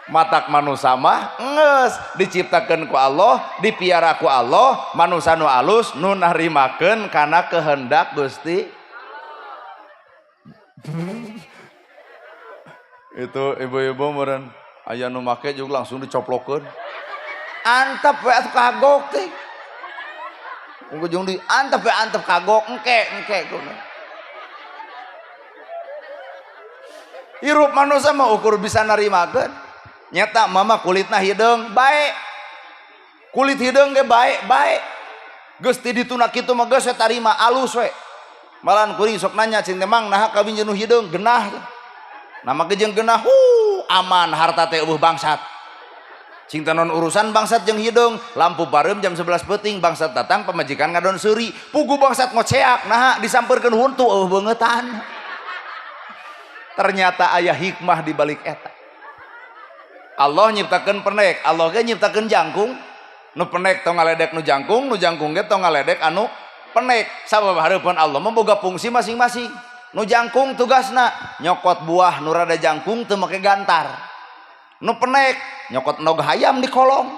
Matak manusa mah geus diciptakeun ku Allah, dipiara ku Allah, manusa nu alus nu narimakeun kana kehendak Gusti. Itu ibu-ibu meureun aya nu make juga langsung dicoplokeun. Antep we atuh kagok teh. Ujung di antep we antep kagok engke engke kuno. Hirup manusia mah ukur bisa narimakeun. Nyata mama kulitna hideung bae. Kulit hideung ge bae bae. Geus ti dituna kitu mah geus we tarima alus we. Malahan kuring sok nanya cing teh mang naha kawin jeung nu hideung genah. Nama ge jeung genah aman harta teh eueuh bangsat. Cing teh non urusan bangsat jeung hideung, lampu pareum jam 11 peuting bangsat datang pamajikan ngadon seuri, pugu bangsat ngoceak naha disampeurkeun huntu eueuh beungeutan. Ternyata aya hikmah di balik eta. Allah nyiptakeun pendek, Allah ge nyiptakeun jangkung. Nu pendek tong ngaledek nu jangkung ge tong ngaledek anu pendek. Sabab hareupeun Allah mah boga fungsi masing-masing. Nu jangkung tugasna nyokot buah nu rada jangkung teu make gantar. Nu pendek nyokot nog hayam di kolong.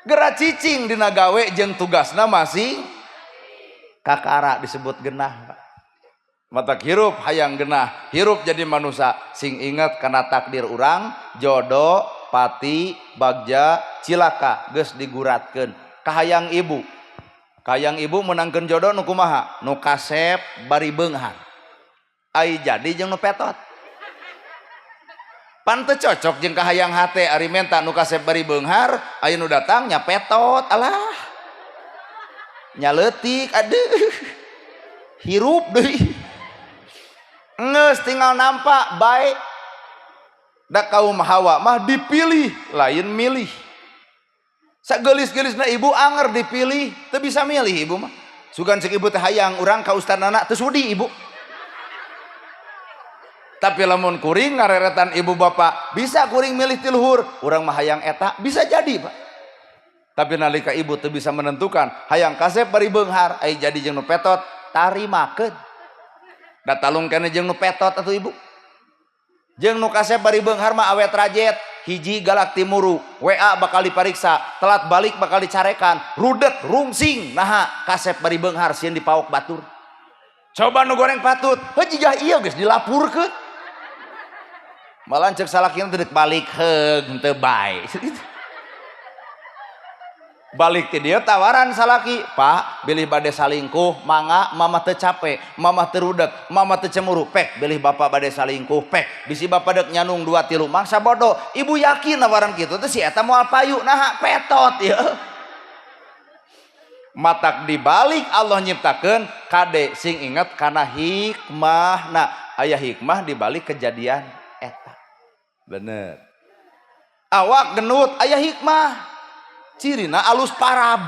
Gera cicing dina gawe jeung tugasna masing kakara disebut genah, Pak. Matak hirup hayang genah, hirup jadi manusia sing ingat kana takdir urang, jodoh, pati, bagja, cilaka geus diguratkeun. Kahayang ibu. Kahayang ibu meunangkeun jodoh nu kumaha? Nu kasep bari beunghar. Ai jadi jeung nu petot. Pan teu cocok jeung kahayang hate ari menta nu kasep bari beunghar, aya nu datang nya petot, alah. Nya leutik aduh. Hirup deui. Ngeus tinggal nampak bae. Da kaum Hawa mah dipilih lain milih. Sagelis-gelisna ibu anger dipilih teu bisa milih ibu mah. Sugan cek ibu teh hayang urang ka ustadnana teu sudi ibu. Tapi lamun kuring ngareretan ibu bapak bisa kuring milih ti luhur, urang mah hayang eta bisa jadi, Pak. Tapi nalika ibu teu bisa menentukan hayang kasep bari beunghar ai jadi jeung nu petot tarimakeun. Da talung keneh jeung nu petot atuh ibu. Jeung nu kasep bari beunghar mah awet rajet, hiji galak timuru, WA bakal dipariksa, telat balik bakal dicarekan, rudet, rungsing, naha kasep bari beunghar sieun dipaok batur. Coba nu goreng patut, heuh jiga ieu geus dilapurkeun. Malah cek salakina teu deuk balik heug teu bae. Balik ti dieu tawaran salaki, Pak, bilih bade salingkuh, mangga mama teu capek, mama teu rudet, mama teu cemburu, pek bilih bapak bade salingkuh, pek bisi bapak deuk nyanung 2 3 mangsa bodoh. Ibu yakin nawaran kitu teh si eta moal payu, naha petot ieu. Matak dibalik Allah nyiptakeun kade sing inget kana hikmah. Nah, aya hikmah dibalik kejadian eta. Bener. Awak genut aya hikmah. Cirina alus parab.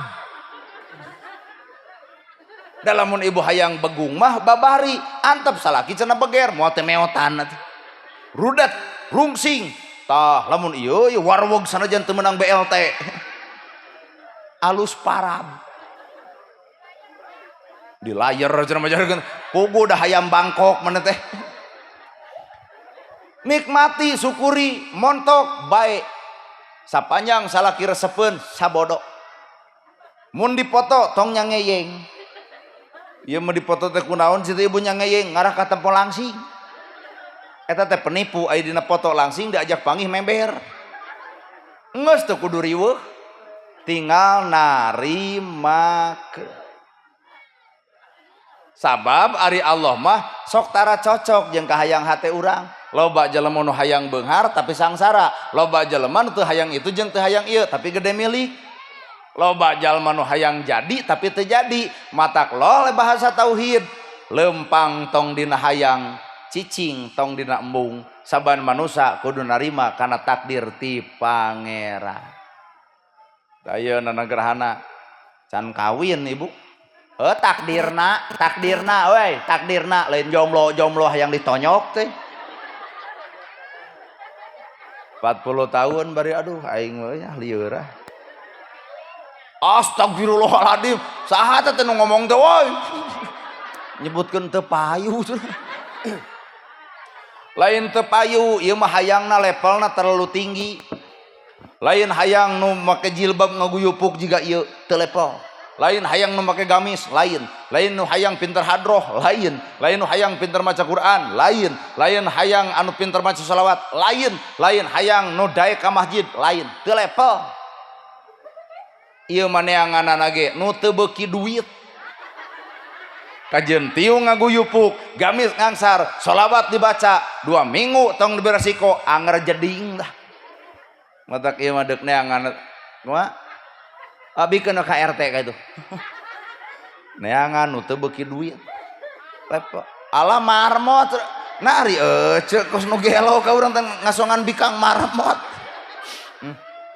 Dalamun ibu hayang begung mah babari antep salaki cenah beger moal teh meotan atuh. Rudet, rungsing. Tah lamun ieu ieu warwog sanajan teu meunang BLT. Alus parab. Di layar cenah mah jarkeun pugu dah hayam Bangkok mana teh. Nikmati, syukuri, montok bae. Sapanjang salaki resepeun sabodo. Mun dipoto tong nyangeyeng. Ieu mah dipoto teh kunaon situ ibu nyangeyeng ngarah ka tempo langsing. Eta teh penipu aya dina foto langsing diajak panggih member. Geus teu kudu riweuh. Tinggal narimakeun. Sabab ari Allah mah sok tara cocok jeung kahayang hate urang. Loba jelema nu hayang beunghar tapi sangsara. Loba jelema nu teu hayang itu jeung teu hayang ieu tapi gede milik. Loba jalma nu hayang jadi tapi teu jadi. Matak loleh bahasa tauhid. Lempang tong dina hayang, cicing tong dina embung. Saban manusa kudu narima kana takdir ti Pangeran. Ayeuna gerhana can kawin ibu. Takdirna, takdirna we, takdirna lain jomblo-jomblo hayang ditonyok teh. 40 tahun bari aduh aing mah nya lieur ah. Astagfirullahaladzim, saha teh nu ngomong teh woi. Nyebutkeun teu payu. Lain teu payu, ieu mah hayangna levelna terlalu tinggi. Lain hayang nu make jilbab ngaguyupuk jiga ieu teu level. Lain hayang nu make gamis, lain. Lain nu hayang pinter hadroh, lain. Lain nu hayang pinter maca Quran, lain. Lain hayang anu pinter maca sholawat, lain. Lain hayang nu daek ka masjid, lain. Teu level. Ieu mah neanganana ge nu teu beuki duit. Kajeun tiung ngaguyupuk, gamis ngangsar, sholawat dibaca, 2 minggu tong diberi resiko, anger jeding dah. Matak ieu mah deuk neangan kumaha? Abi kena ka RT ka itu. Neangan nu teu beuki duit. Level. Ala marmot. Nari ece kos nu gelo ka urang teh ngasongan bikang marmot.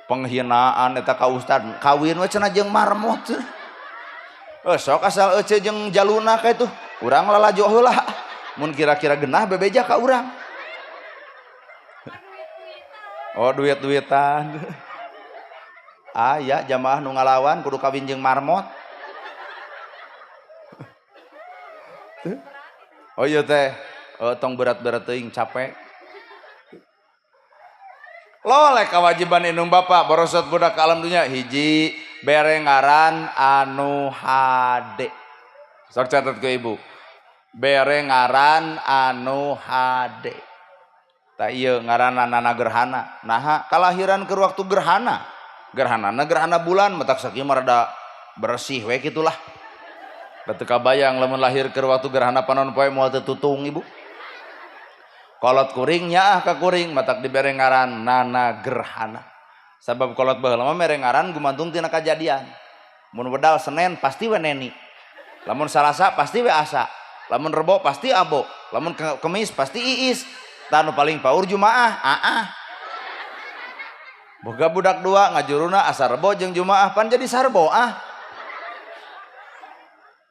Penghinaan eta ka ustad, kawin we cenah jeung marmot. Sok asal ece jeung jaluna ka itu. Urang lalajo heula. Mun kira-kira genah bebeja ka urang. Oh duit-duitan. Aya jamaah nu ngalawan kudu kawin jeung marmot. Oh iya teh, oh, tong berat-berat teuing capek. Loleh kewajiban indung bapak borosot budak ke alam dunia hiji bere ngaran anu hade. Sok catat ke ibu. Bere ngaran anu hade. Ta ieu ngaranna Nana Gerhana. Naha kalahiran keur waktu gerhana. Gerhana gerhana bulan matak sakieu mah rada bersih we kitulah. Da teu kabayang lamun lahir keur waktu gerhana panon poe moal teu tutung ibu. Kolot kuring nyaah ka kuring matak dibere ngaran Nana Gerhana. Sabab kolot baheula mah mere ngaran gumantung tina kajadian. Mun wedal Senen pasti we Neni. Lamun Salasa pasti we Asa. Lamun Rebo pasti Abo. Lamun Kemis pasti Iis. Tah nu paling paur Jumaah, Aah. Boga budak dua ngajuruna asa Rebo jeung Jumaah pan jadi sarbo ah.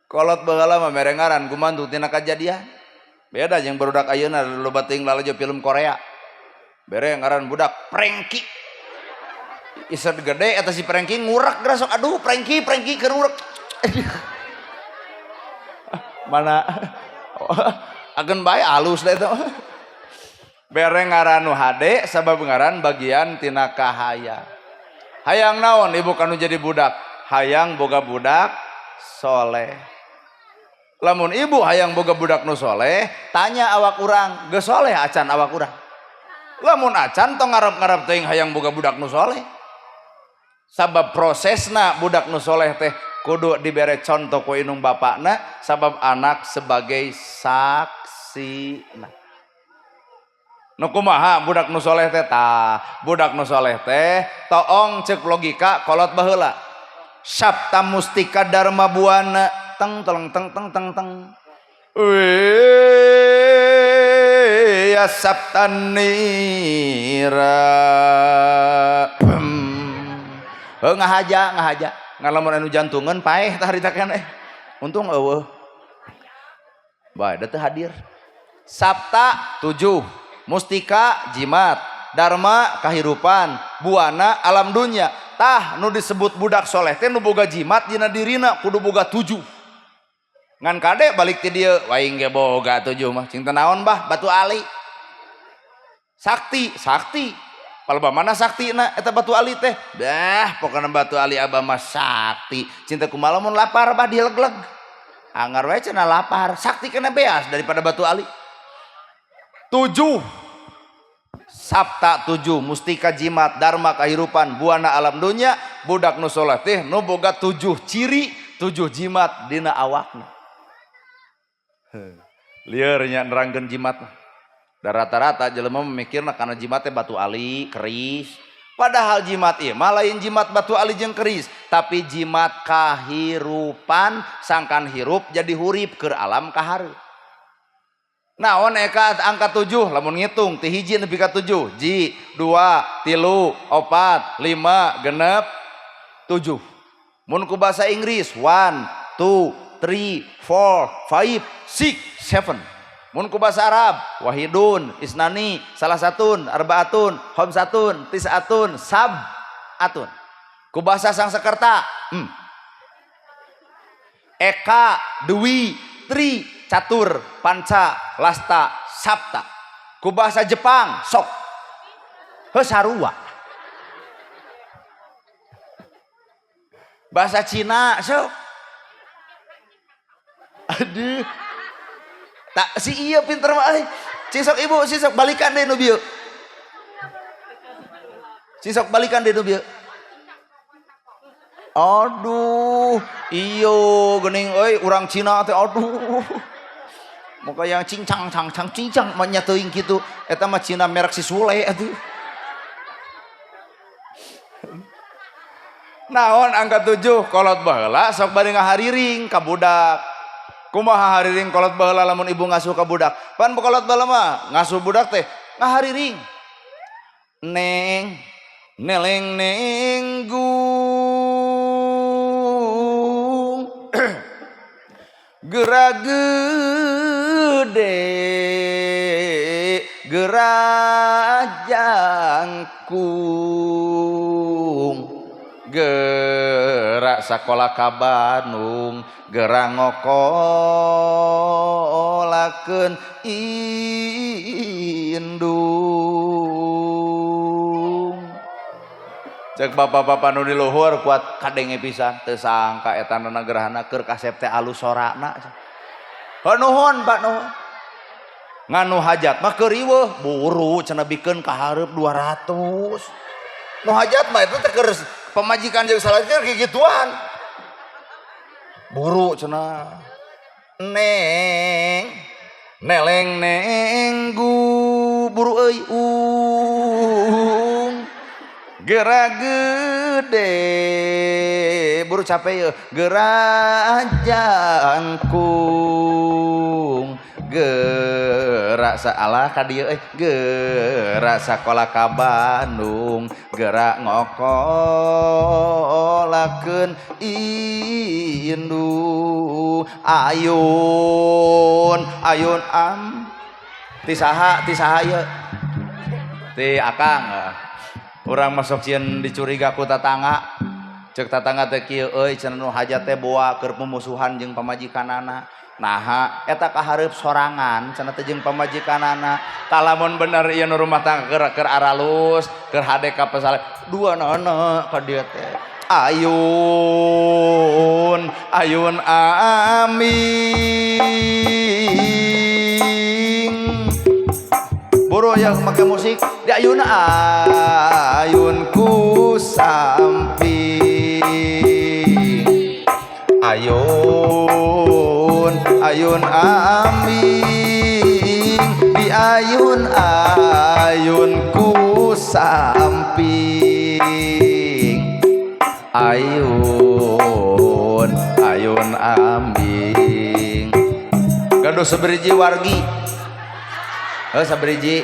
Kolot baheula mah mere ngaran gumantung tina kajadian. Beda jeung barudak ayeuna loba teuing lalajo film Korea. Bere ngaran budak Prengki. Ised gede eta si Prengki ngurek geura sok aduh Prengki Prengki keur ngurek. Mana agen bae alus da eta. Bere ngaran nu hade sabab ngaran bagian tina kahayang. Hayang naon ibu kanu jadi budak? Hayang boga budak soleh. Lamun ibu hayang boga budak nu soleh, tanya awak urang, geus soleh acan awak urang. Lamun acan tong ngarep-ngarep teuing hayang boga budak nu soleh. Sabab prosesna budak nu soleh teh kudu dibere contoh ku indung bapakna, sabab anak sebagai saksina. Nu kumaha budak nu soleh teh tah, budak nu soleh teh toong cek logika kolot baheula. Sabta mustika dharma buana teng teng teng teng teng teng. Ya sabta nira. Heuh ngahaja ngahaja. Ngalamun anu jantungan paeh tah harita keneh. Untung eueuh. Bae da teu hadir. Sabta 7, mustika jimat, dharma kahirupan, buana alam dunya. Tah nu disebut budak soleh teh nu boga jimat dina dirina kudu boga 7. Ngan kade balik ti dieu, waing ge boga 7 mah. Cing teh naon bah batu ali. Sakti, sakti. Palebah mana saktina eta batu ali teh? Dah pokona batu ali abah mah sakti. Cinta kumaha lamun lapar bah dileg-leg. Angar we cenah lapar, sakti kena beas daripada batu ali. 7. Sabta 7, mustika jimat, dharma kahirupan, buana alam dunya, budak nu soleh teh nu boga 7 ciri, 7 jimat dina awakna. Lieur nya nerangkeun jimat mah. Da rata-rata jelema memikirna kana jimat teh batu ali, keris. Padahal jimat ieu mah lain jimat batu ali jeung keris, tapi jimat kahirupan sangkan hirup jadi hurip keur alam kahareup. Naon eka angka 7 lamun ngitung ti hiji nepi ka 7, ji, 2, 3, 4, 5, 6, 7. Mun ku bahasa Inggris 1, 2, 3, 4, 5, 6, 7. Mun ku bahasa Arab wahidun, isnani, salasatun, arbaatun, khamsatun, tis'atun, sab'atun. Ku bahasa Sangsekerta, Eka, Dwi, Tri, Catur, Panca, Lasta, Sabta. Ku bahasa Jepang, sok. Heuh sarua. Bahasa Cina sok. Aduh, tak si iya pinter mah euy. Cisok ibu, cisok balikan deh nu bieu. Cisok balikan deh nu bieu. Aduh, iyo gening euy urang Cina teh, aduh. Muka yang cincang cang cang cincang mah nya teuing kitu. Eta mah Cina merek si Sule atuh. Naon angka 7 kolot baheula sok bari ngahariring ka budak. Kumaha hariring kolot baheula lamun ibu ngasuh ka budak? Pan kolot baheula mah ngasuh budak teh ngahariring. Neng neleng nenggung gerak gede gerak jangkung gerak sakola ka Bandung gerak ngokolakeun indung. Cek bapak-bapak nu di luhur kuat kadenge pisan teu sangka eta nana gerahana keur kasep teh alus sorana. Oh, nuhun Pak, nuhun. Nganu hajat mah keur riweuh buru cenah bikeun ka hareup 200. Nu hajat mah itu teh keur pamajikan jeung salaki teh kikituan. Buru cenah. Neng neleng nenggu buru euy ung gerak gede buru capek ya gerak jangkung gerak salah ka dieu euy gerak sakola ka Bandung gerak ngokolakeun indung ayun ayun am ti saha ieu ti akang. Urang masuk sieun dicuriga ku tatangga. Cek tatangga teh kieu euy cenah nu hajat teh boa keur pumusuhan jeung pamajikanana. Naha eta kahareup sorangan cenah teh jeung pamajikanana. Tah lamun bener ieu nu rumah tangga keur aralus, keur hade ka pesale dua nana ka dieu teh. Ayun ayun aming. Buru yang make musik di ayun ayun ku samping ayun ayun aming di ayun ayun ku samping ayun ayun aming. Gaduh seberiji wargi. Sabriji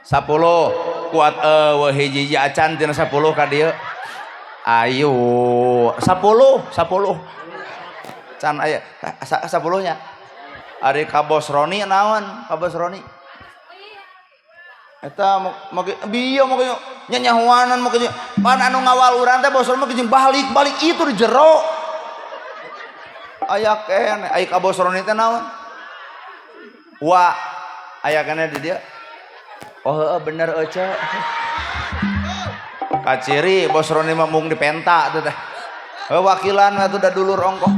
10 kuat eueuh hiji acan tina 10 ka dieu. Ayo 10 10 can aya 10 nya. Ari ka Bos Roni naon? Ka Bos Roni eta make bieu make nyanyahuanan make pan anu ngawal urang teh Bos Roni make jeung balik-balik itu di jero. Aya keneh ai ka Bos Roni teh naon? Wa aya keneh di dieu. Oh heeh bener euce. Kaciri Bos Roni mah mung dipenta teh teh. Heuh wakilan atuh da dulur ongkoh.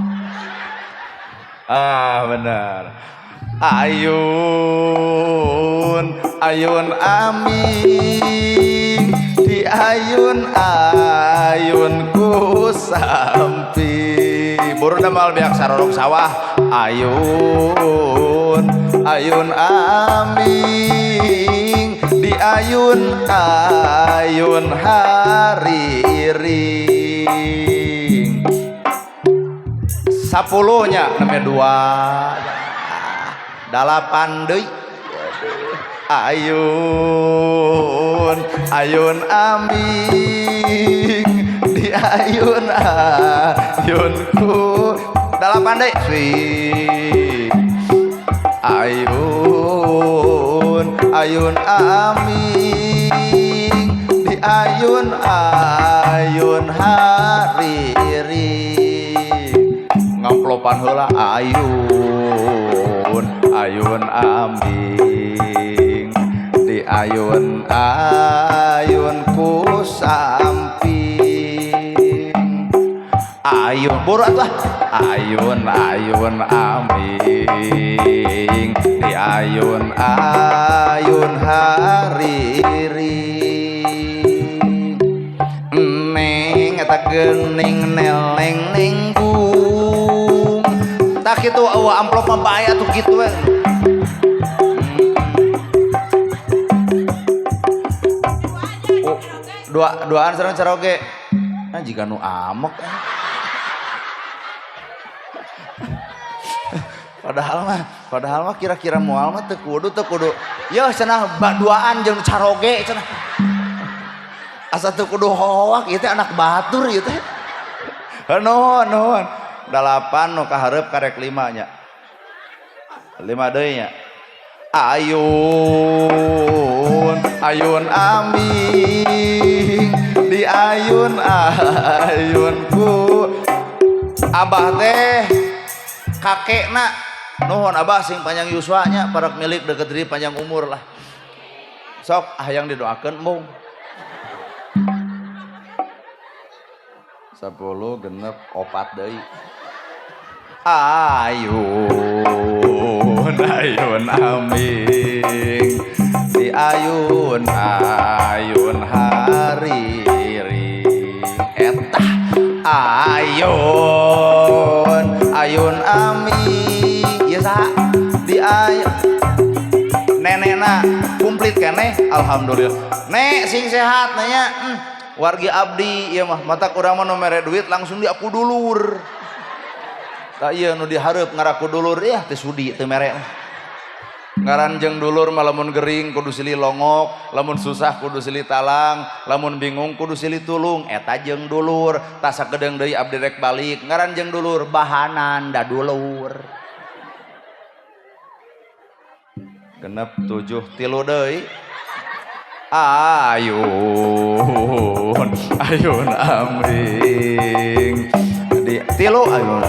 Ah bener. Ayun ayun aming di ayun ayun ku sampi. Buru da mal beak sarorok sawah. Ayun ayun aming di ayun ayun hariring. 10 nya namanya 2 8 deui. Ayun ayun aming di ayun ayun ku 8 deui. Ayun ayun aming di ayun ayun hariring. Ngamplopan heula ayun ayun aming di ayun ayun ku samping. Ayun buru atuh ayun ayun aming di ayun ayun hariring neng eta geuning neleng nenggung tak kitu eueuh amplop mah bae atuh kitu we. Oh, duaan sareng caroge. Nah jiga nu amek. Padahal mah kira-kira moal mah teu kudu. Yeuh cenah duaan jeung caroge cenah. Asa teu kudu hoak ieu teh anak batur ieu teh. Nuhun nuhun. 8 nu kahareup karek 5 nya. 5 deui nya. Ayun ayun aming di ayun ayunku abah teh kakekna nuhun abah sing panjang yuswanya parak milik deket diri panjang umur lah sok hayang didoakeun mung 10 genep 4 deui ayun ayun aming di ayun ayun hariring eta ayun ayun aming ieu saha di ayun nenekna komplit keneh alhamdulillah nek sing sehat nanya wargi abdi ieu mah mata urang mah nu mere duit langsung di aku dulur. Tak iya nu dihareup ngaraku dulur ya teu sudi teu mere. Ngaran jeung dulur mah lamun gering kudu silih longok, lamun susah kudu silih talang, lamun bingung kudu silih tulung, eta jeung dulur. Tah sakedeung deui abdi rek balik, ngaran jeung dulur bahanan da dulur. 6 7 3 deui. Ayun ayun amring di tilu ayun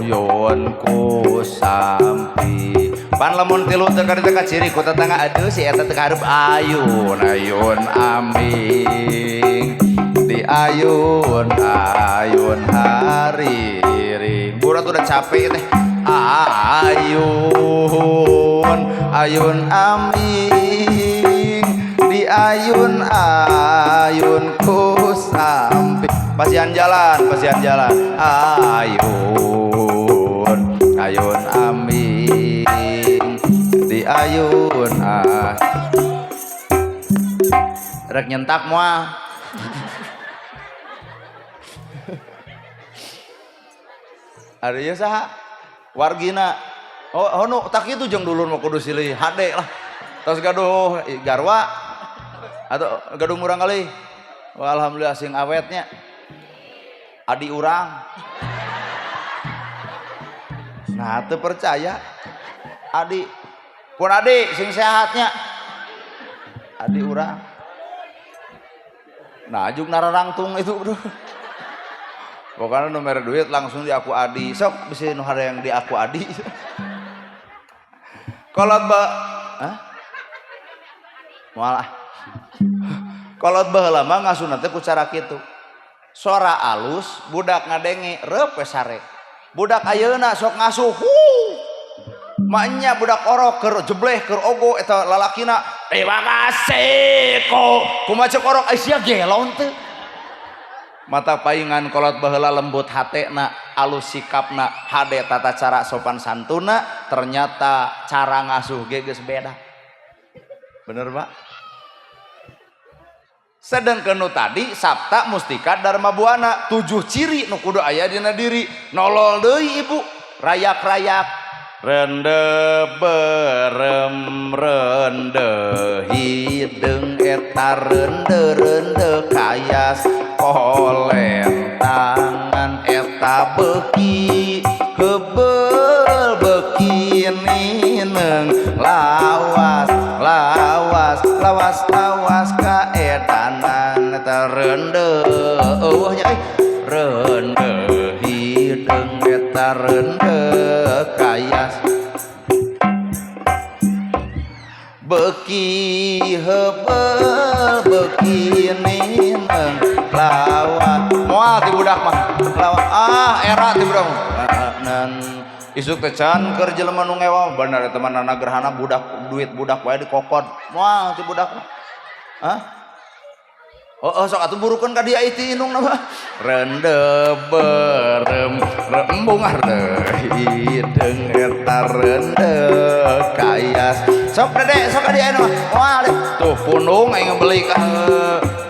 ayun ku sampi pan lamun tilu teu karita ka ciri ku tetangga aduh si eta teu karep ayun ayun aming di ayun ayun hariring burat udah capek teh ayun ayun aming di ayun ayun ku sampi pasian jalan ayun ayun aming di ayun ah rek nyentak moal ari ieu saha wargina oh nu tak kitu jeung dulur mah kudu silih hade lah tos gaduh garwa atau gaduh murang kali. Wah, alhamdulillah sing awetnya adi urang. Nah teu percaya adi pun adi sing sehatnya adi urang. Nah juk nararangtung itu bro. Pokoknya nomor duit langsung di aku adi sok bisa nu ada yang di aku adi. Kolot ba hah? Moal ah. Kolot baheula mah ngasuna teh ku cara kitu. Sora alus budak ngadenge reup we sare. Budak ayeuna sok ngasuh hu. Maknya budak orok keur jebleh keur ogo eta lalakina terima kasih ko. Kumaha cek orok ai sia gelon teu. Mata paingan kolot baheula lembut hatena, alus sikapna, hade tata cara sopan santuna, ternyata cara ngasuh ge geus beda. Bener Pak? Sedangkan nu tadi Sapta Mustika Dharma Buana 7 ciri nu kudu aya dina diri. Nolol deui ibu, rayak-rayak rende berem rende hideung eta rende rende kayas kolentangan eta beuki heubeul beuki nineng lawas lawas lawas lawas kaedanan eta rende eueuh nya rende hideung eta rende kayas beuki heubeul beuki nineng lawas moal ti budak mah. Lawan ah era teh budak. Nan isuk teh can keur jelema nu ngewa bener eta mah nana gerhana budak duit budak wae dikokod. Moal ti budak mah. Hah? Oh, oh sok atuh burukeun ka dia ti indungna mah. Rende berem rembung hideung eta rende kayas. Sok dede sok ka dia mah. Moal tuh pundung aing beli ka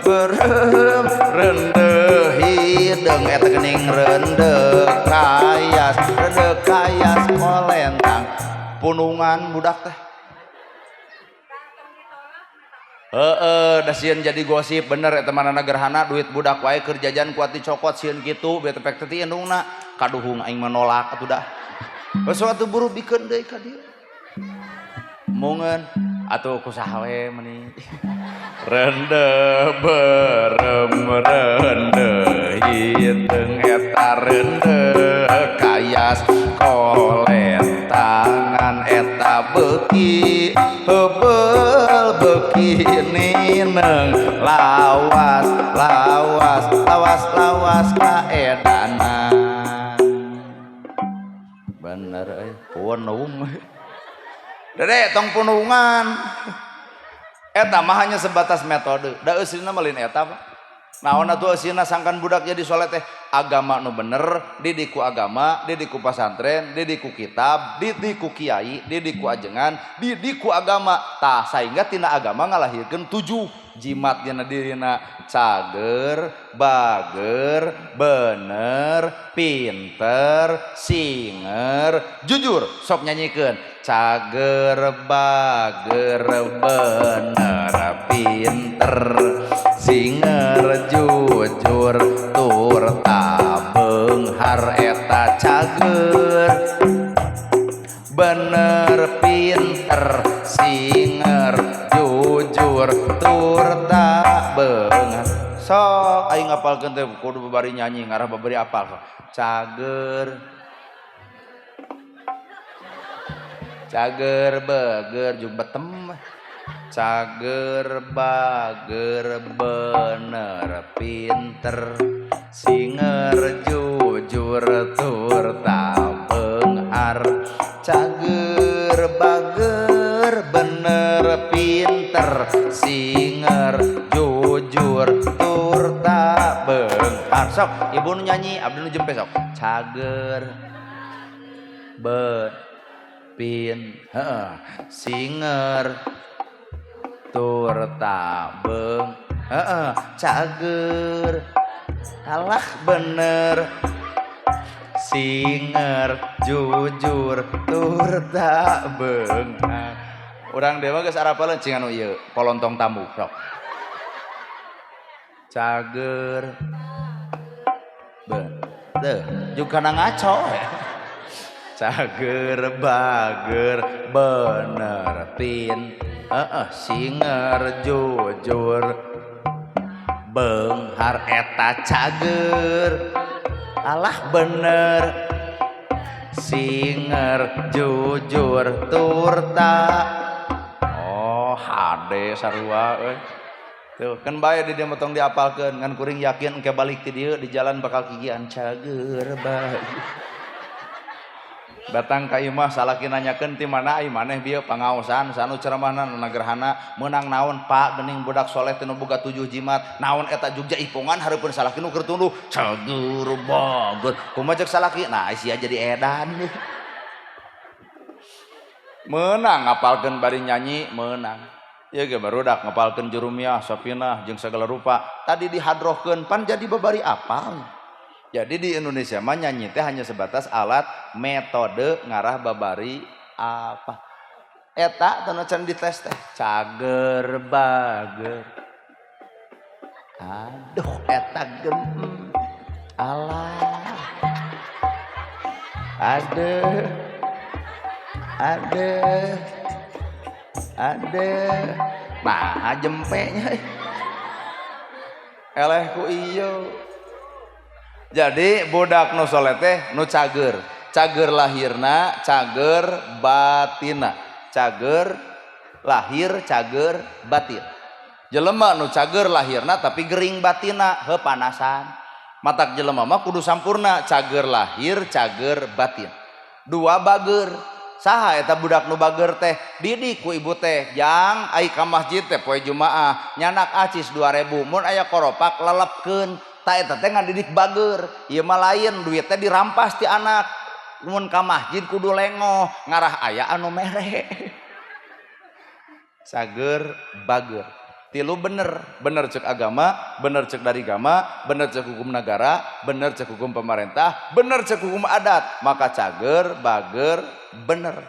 berem rende hideung eta geuning rende kayas kolentang punungan budak teh. Heeh, da sieun jadi gosip bener eta manana gerhana duit budak wae keur jajan kuat dicokot sieun kitu beuh tepek teh indungna kaduhung aing menolak atuh dah. Geus atuh buru bikeun deui ka dieu. Mungeun atuh kusaha we meuni. Rende berem rende hideung eta rende kayas kolentangan eta beuki heubeul beuki nineng lawas lawas lawas lawas kaedanan. Bener euy punung. Dede tong punungan. Eta mah hanya sebatas metode. Da eusina mah lain eta Pak. Naon atuh eusina sangkan budak jadi soleh teh agama nu bener, didik ku agama, didik ku pasantren, didik ku kitab, didik ku kiai, didik ku ajengan, didik ku agama. Tah sehingga tina agama ngalahirkeun 7 jimat dina dirina cager, bager, bener, pinter, singer, jujur. Sok nyanyikeun cager, bager, bener, pinter, singer, jujur, tur tabeunghar eta cager, bener, pinter, singer, jujur, tur tabeunghar. Sok aing ngapalkeun teh kudu babari nyanyi ngarah babari apal. Cager cager bager jeung betem. Cager bager bener pinter singer jujur tur tabeunghar. Cager bager bener pinter singer jujur tur tabeunghar. Sok ibu nu nyanyi abdi nu jempe sok. Cager be pin heeh singer tur tabeung heeh cager alah bener singer jujur tur tabeunghar. Urang dewa geus arapaleun cing anu ieu polontong tamu sok. Cager be teu juga kana ngaco. Cager bager bener pin heeh singer jujur beunghar eta cager alah bener singer jujur tur ta. Oh hade sarua euy. Tuh kan bae di dieu mah tong diapalkeun ngan kuring yakin engke balik ti dieu di jalan bakal kigian cager bae. Datang ka imah salaki nanyakeun ti mana ai maneh bieu pangaosan sanu ceramahna na gerhana meunang naon Pak geuning budak soleh teh nu boga 7 jimat naon eta jugja ipungan hareupeun salaki nu keur tunduh cager bager kumaha ceuk salaki nah sia jadi edan. Meunang ngapalkeun bari nyanyi meunang ieu ge barudak ngapalkeun jurumiah safinah jeung sagala rupa tadi dihadrohkeun pan jadi babari apal. Jadi di Indonesia mah nyanyi teh hanya sebatas alat metode ngarah babari apa. Eta teu can dites teh cager bager. Aduh eta gem alah. Aduh. Aduh. Aduh. Nah jempenya. Eleh ku ieu. Jadi budak nu soleh teh nu cager. Cager lahirna, cager batina. Cager lahir, cager batin. Jelema nu cager lahirna tapi gering batina, heuh panasan. Matak jelema mah kudu sampurna, cager lahir, cager batin. Dua bager. Saha eta budak nu bager teh? Didik ku ibu teh, jang ai ka masjid teh poe Jumaah, nyanak acis 2000, mun aya koropak lelepkeun. Ta eta teh ngadidik bager. Ieu mah lain, duit teh dirampas ti anak. Mun ka masjid kudu lengoh, ngarah aya anu mere. Cager bager. Tilu bener, bener cek agama, bener cek dari agama, bener cek hukum negara, bener cek hukum pemerintah, bener cek hukum adat. Maka cager, bager, bener.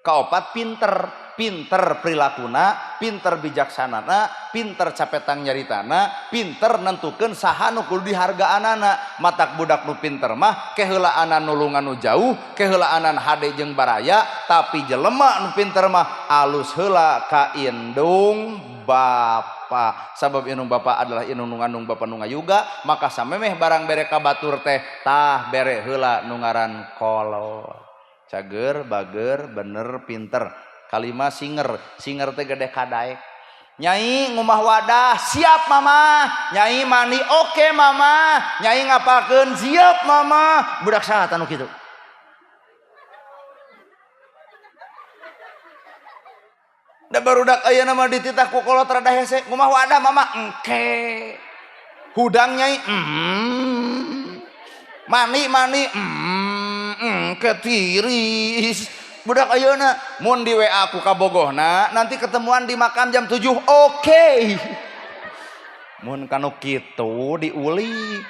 Kaopat pinter, pinter perilakuna, pinter bijaksanana, pinter capetang nyaritana, pinter nentukeun saha nu kudu dihargaanana. Matak budak nu pinter mah keheulaanan nulungan nu jauh, keheulaanan hade jeung baraya, tapi jelema nu pinter mah alus heula ka indung bapa. Sabab indung bapa adalah indung nu ngandung bapa nu ngayuga, maka samemeh barang bere ka batur teh tah bere heula nu ngaran kolot. Cager, bager, bener, pinter. Kalima singer, singer teh gede kadaek. Nyai ngumah wadah, siap mama. Nyai mandi, oke mama. Nyai ngapalkeun, siap mama. Budak saha tanu kitu? Da barudak ayeuna mah dititah ku kolot rada hese, ngumah wadah mama, engke. Hudang nyai, Mani mani, ketiris. Budak ayeuna mun di WA ku kabogohna, nanti ketemuan di makam jam 7, oke. Mun kanu kitu diulik.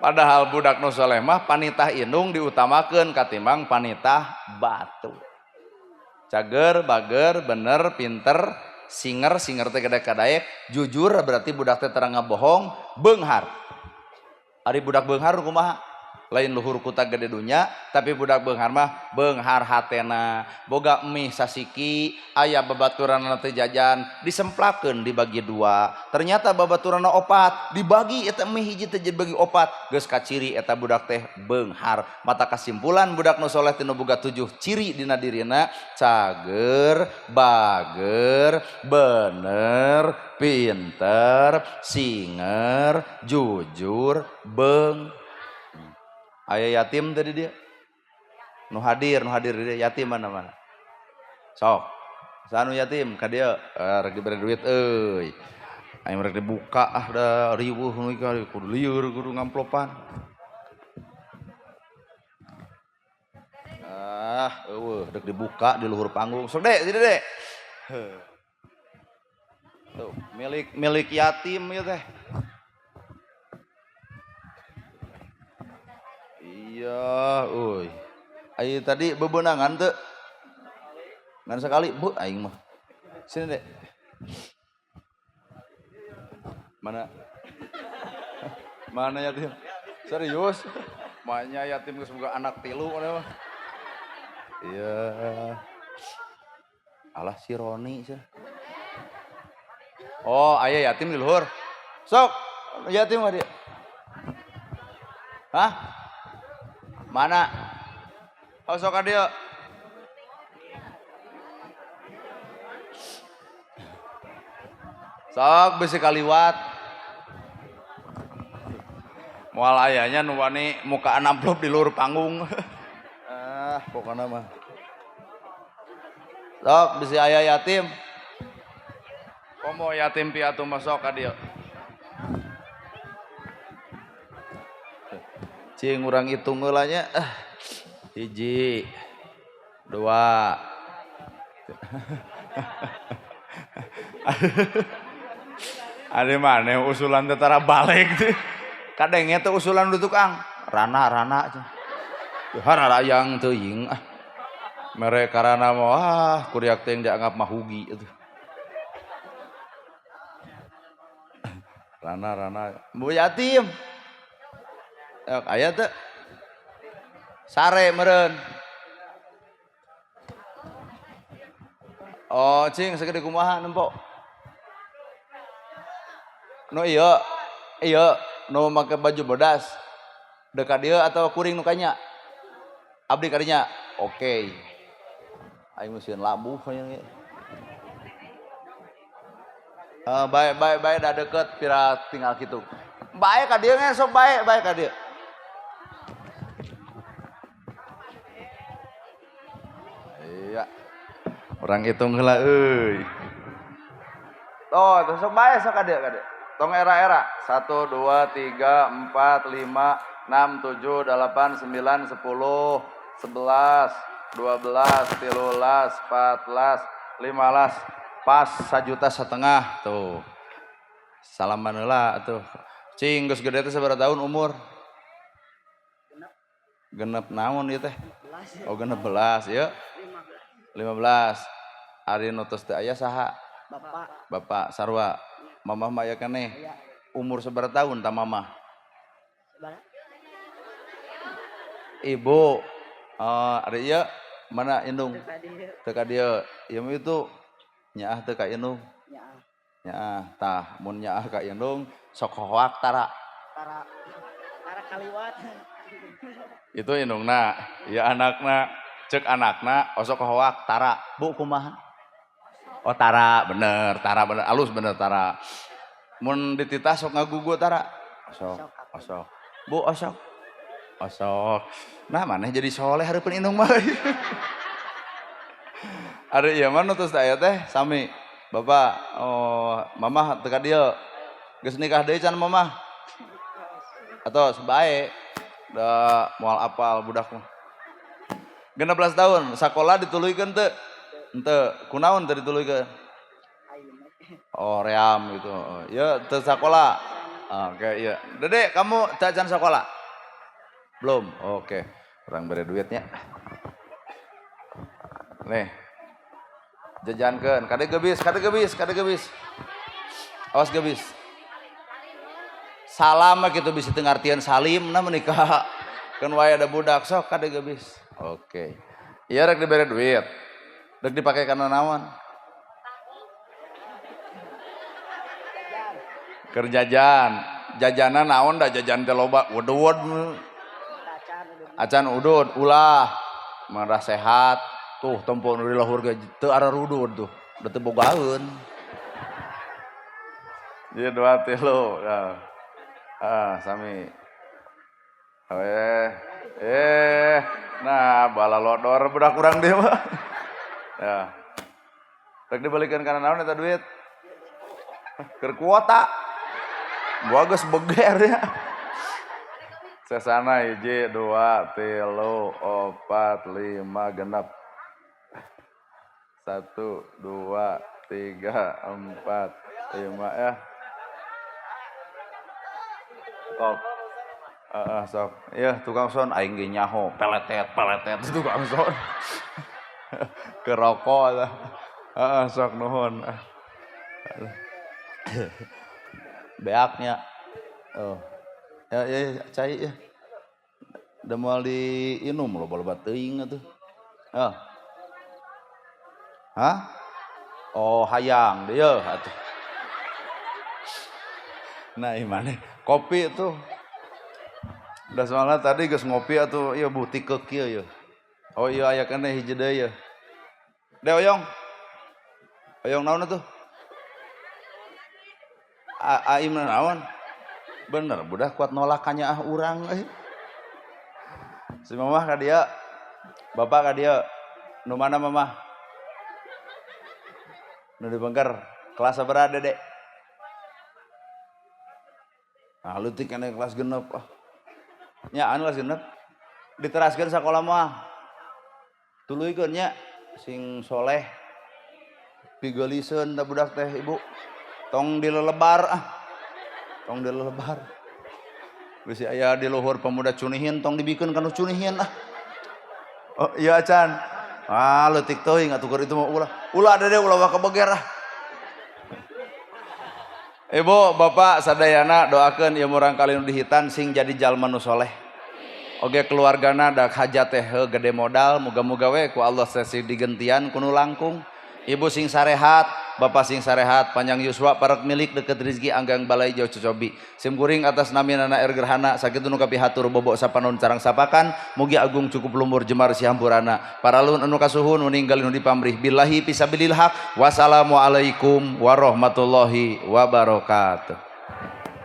Padahal budak nu soleh mah panitah indung diutamakeun katimbang panitah batu. Cager, bager, bener, pinter, singer, singer teh gede kadaek, jujur berarti budak teh terang ngabohong, beunghar. Ari budak beunghar kumaha? Lain luhur kuta gede dunya, tapi budak beunghar mah beunghar hatena. Boga mie sasiki, aya babaturanna teh jajan, disemplakeun dibagi dua. Ternyata babaturanna opat, dibagi eta mie hiji teh jadi bagi opat. Geus kaciri eta budak teh beunghar. Mata kesimpulan budak nu soleh teh nu boga 7 ciri dina dirina, cager, bager, bener, pinter, singer, jujur, beung. Aya yatim tadi dia. Nu hadir dia yatim mana-mana. Sok. Sanu yatim ka dieu rek dibere duit euy. Aing rek dibuka ah da riweuh nu kudu lieur kudu ngamplopan. Ah, eueuh rek dibuka di luhur panggung. Sok dek, sini dek. Tuh, milik yatim ieu teh. Iya, euy. Ayo tadi bebenangan teu. Ngan sekali, Bu, aing mah. Sini, Dek. Mana? Mana yatim? Serius? Maknya yatim geus boga anak tilu mana mah. Iya. Alah si Roni cenah. Oh, aya yatim di luhur. Sok, yatim mah dia. Hah? Mana? Oh, sok ka dieu. Sok bisi kaliwat. Moal ayanya nu wani muka amplop di luhur panggung. Ah, pokona mah. Sok bisi aya yatim. Komo yatim piatu mah sok ka dieu. Cing urang hitung heula nya. 1, 2. Ada mana usulan tentara balik tuh. Kadangnya tuh usulan du tukang. Rana-rana. Hararayang teuing ah. Mere karana mah ah kuriak teh dianggap mahugi itu. Rana-rana. Bu yatim. Aya teu sare meureun. Oh, cing segede kumaha nempo? Nu ieu, ieu nu make baju bodas. Dekat dieu atau kuring nu kanya? Abdi kadinya. Oke. Aing meuseun labuh nya. Bae bae bae da deket pira tinggal kitu. Bae ka dieu ge sok bae, bae ka dieu. Iya. Urang hitung heula euy. Tuh, tuh sok bae sok ka dieu ka dieu. Tong era-era. 1 2 3 4 5 6 7 8 9 10 11 12 13 14 15 pas 1,5 juta tuh. Salaman heula atuh. Cing geus gede teh sabaraha tahun umur? Genep naon ieu teh? Oh 16 ieu? 15. Ari nu tos teu aya saha? Bapak. Bapak sarua. Mamah mah aya keneh. Umur sabaraha tahun ta mamah? Ibu. Oh, ari ieu mana indung? Teu ka dieu. Ieu mah itu nyaah teu ka indung. Nyaah. Tah, mun nyaah ka indung sok hoak tara. Tara. Tara kaliwat. Itu indungna, ieu anakna, cek anakna osok hoak tara. Bu kumaha? Oh tara bener, tara bener, alus bener tara. Mun dititah sok ngagugu tara. Osok, osok. Bu osok. Osok. Nah maneh jadi soleh hareupeun indung mah. Ari ieu mah nu tos aya teh sami. Bapak, oh mamah teu ka dieu. Geus nikah deui can mamah? Atos bae. Da moal apal budak mah. 16 tahun, sakola dituluykeun teu? Henteu, kunaon teu dituluykeun? Oh, ream gitu. Oh, ya teu sakola. Oke, iya. Dede, kamu teu acan sakola? Belum. Oke. Urang bere duitnya. Nih. Jajankeun, kade gebis, kade gebis, kade gebis. Awas gebis. Salam mah kitu bisi teu ngartieun salim na menikah. Keun wae ada budak sok kade gebis. Oke. Ieu rek dibere duit. Rek dipake kana naon? Keur jajan. Jajanan naon da jajan teh loba udud. Acan udud ulah marah sehat. Tuh tempo nu di luhur ge teu ararudud tuh. Da teu bogaeun. Ieu 2 3. Nah. Ah, sami. Nah balalodor budak urang dieu mah. Ya. Rek dibalikeun kana naon eta duit? Keur kuota. Gua geus beger ya. Sesana 1 2 3 4 5 6. 1 2 3 4 5 ya. Sok. Heeh, sok. Iya, tukang son aing ge nyaho, peletet, peletet tukang son. Ke rokok eta. Heeh, sok nuhun. Beaknya. Oh. Ya, ya, ya, cai ya. Da moal diinum loba-loba teuing atuh. Oh. Hah? Oh, hayang deui atuh. Nah, imane kopi tuh. Da soalna tadi geus ngopi atuh ieu butik ke kieu ieu. Oh iya aya keneh hiji deui ieu. De oyong. Oyong naon atuh? Aim naon? Bener budak kuat nolak kanyaah urang euy. Si mamah ka dieu. Bapak ka dieu. Nu mana mamah? Nu di Bengker. Kelas sabaraha Dede? Nah, leutik keneh kelas 6 ah. Nya anu kelas 6. Diteraskeun sakola mah. Tuluykeun nya sing soleh. Pigeuliseun da budak teh ibu. Tong dilelebar ah. Tong dilelebar. Bisi aya di luhur pemuda cunihin tong dibikeun ka nu cunihin ah. Oh iya acan. Ah leutik teuing atuh keur itu mah ulah. Ulah Dede ulah waka beger ah. Ibu, bapak sadayana doakeun ieu murang kali nu dihitan sing jadi jalma nu soleh. Oge keluargana dak hajat teh gede modal, muga-muga we ku Allah sesih digentian ku nu langkung. Ibu sing sarehat, bapak sing sarehat, panjang yuswa parek milik deket rizki anggang balai jauh cocobi. Sim kuring atas nami Nana R Gerhana sakitu nu kapihatur bobok sapanon carang sapakan, mugi agung cukup lumur jemar sihampurana. Paralun anu kasuhun nu ninggal nu dipamrih billahi fisabilil haq. Wassalamualaikum warahmatullahi wabarakatuh.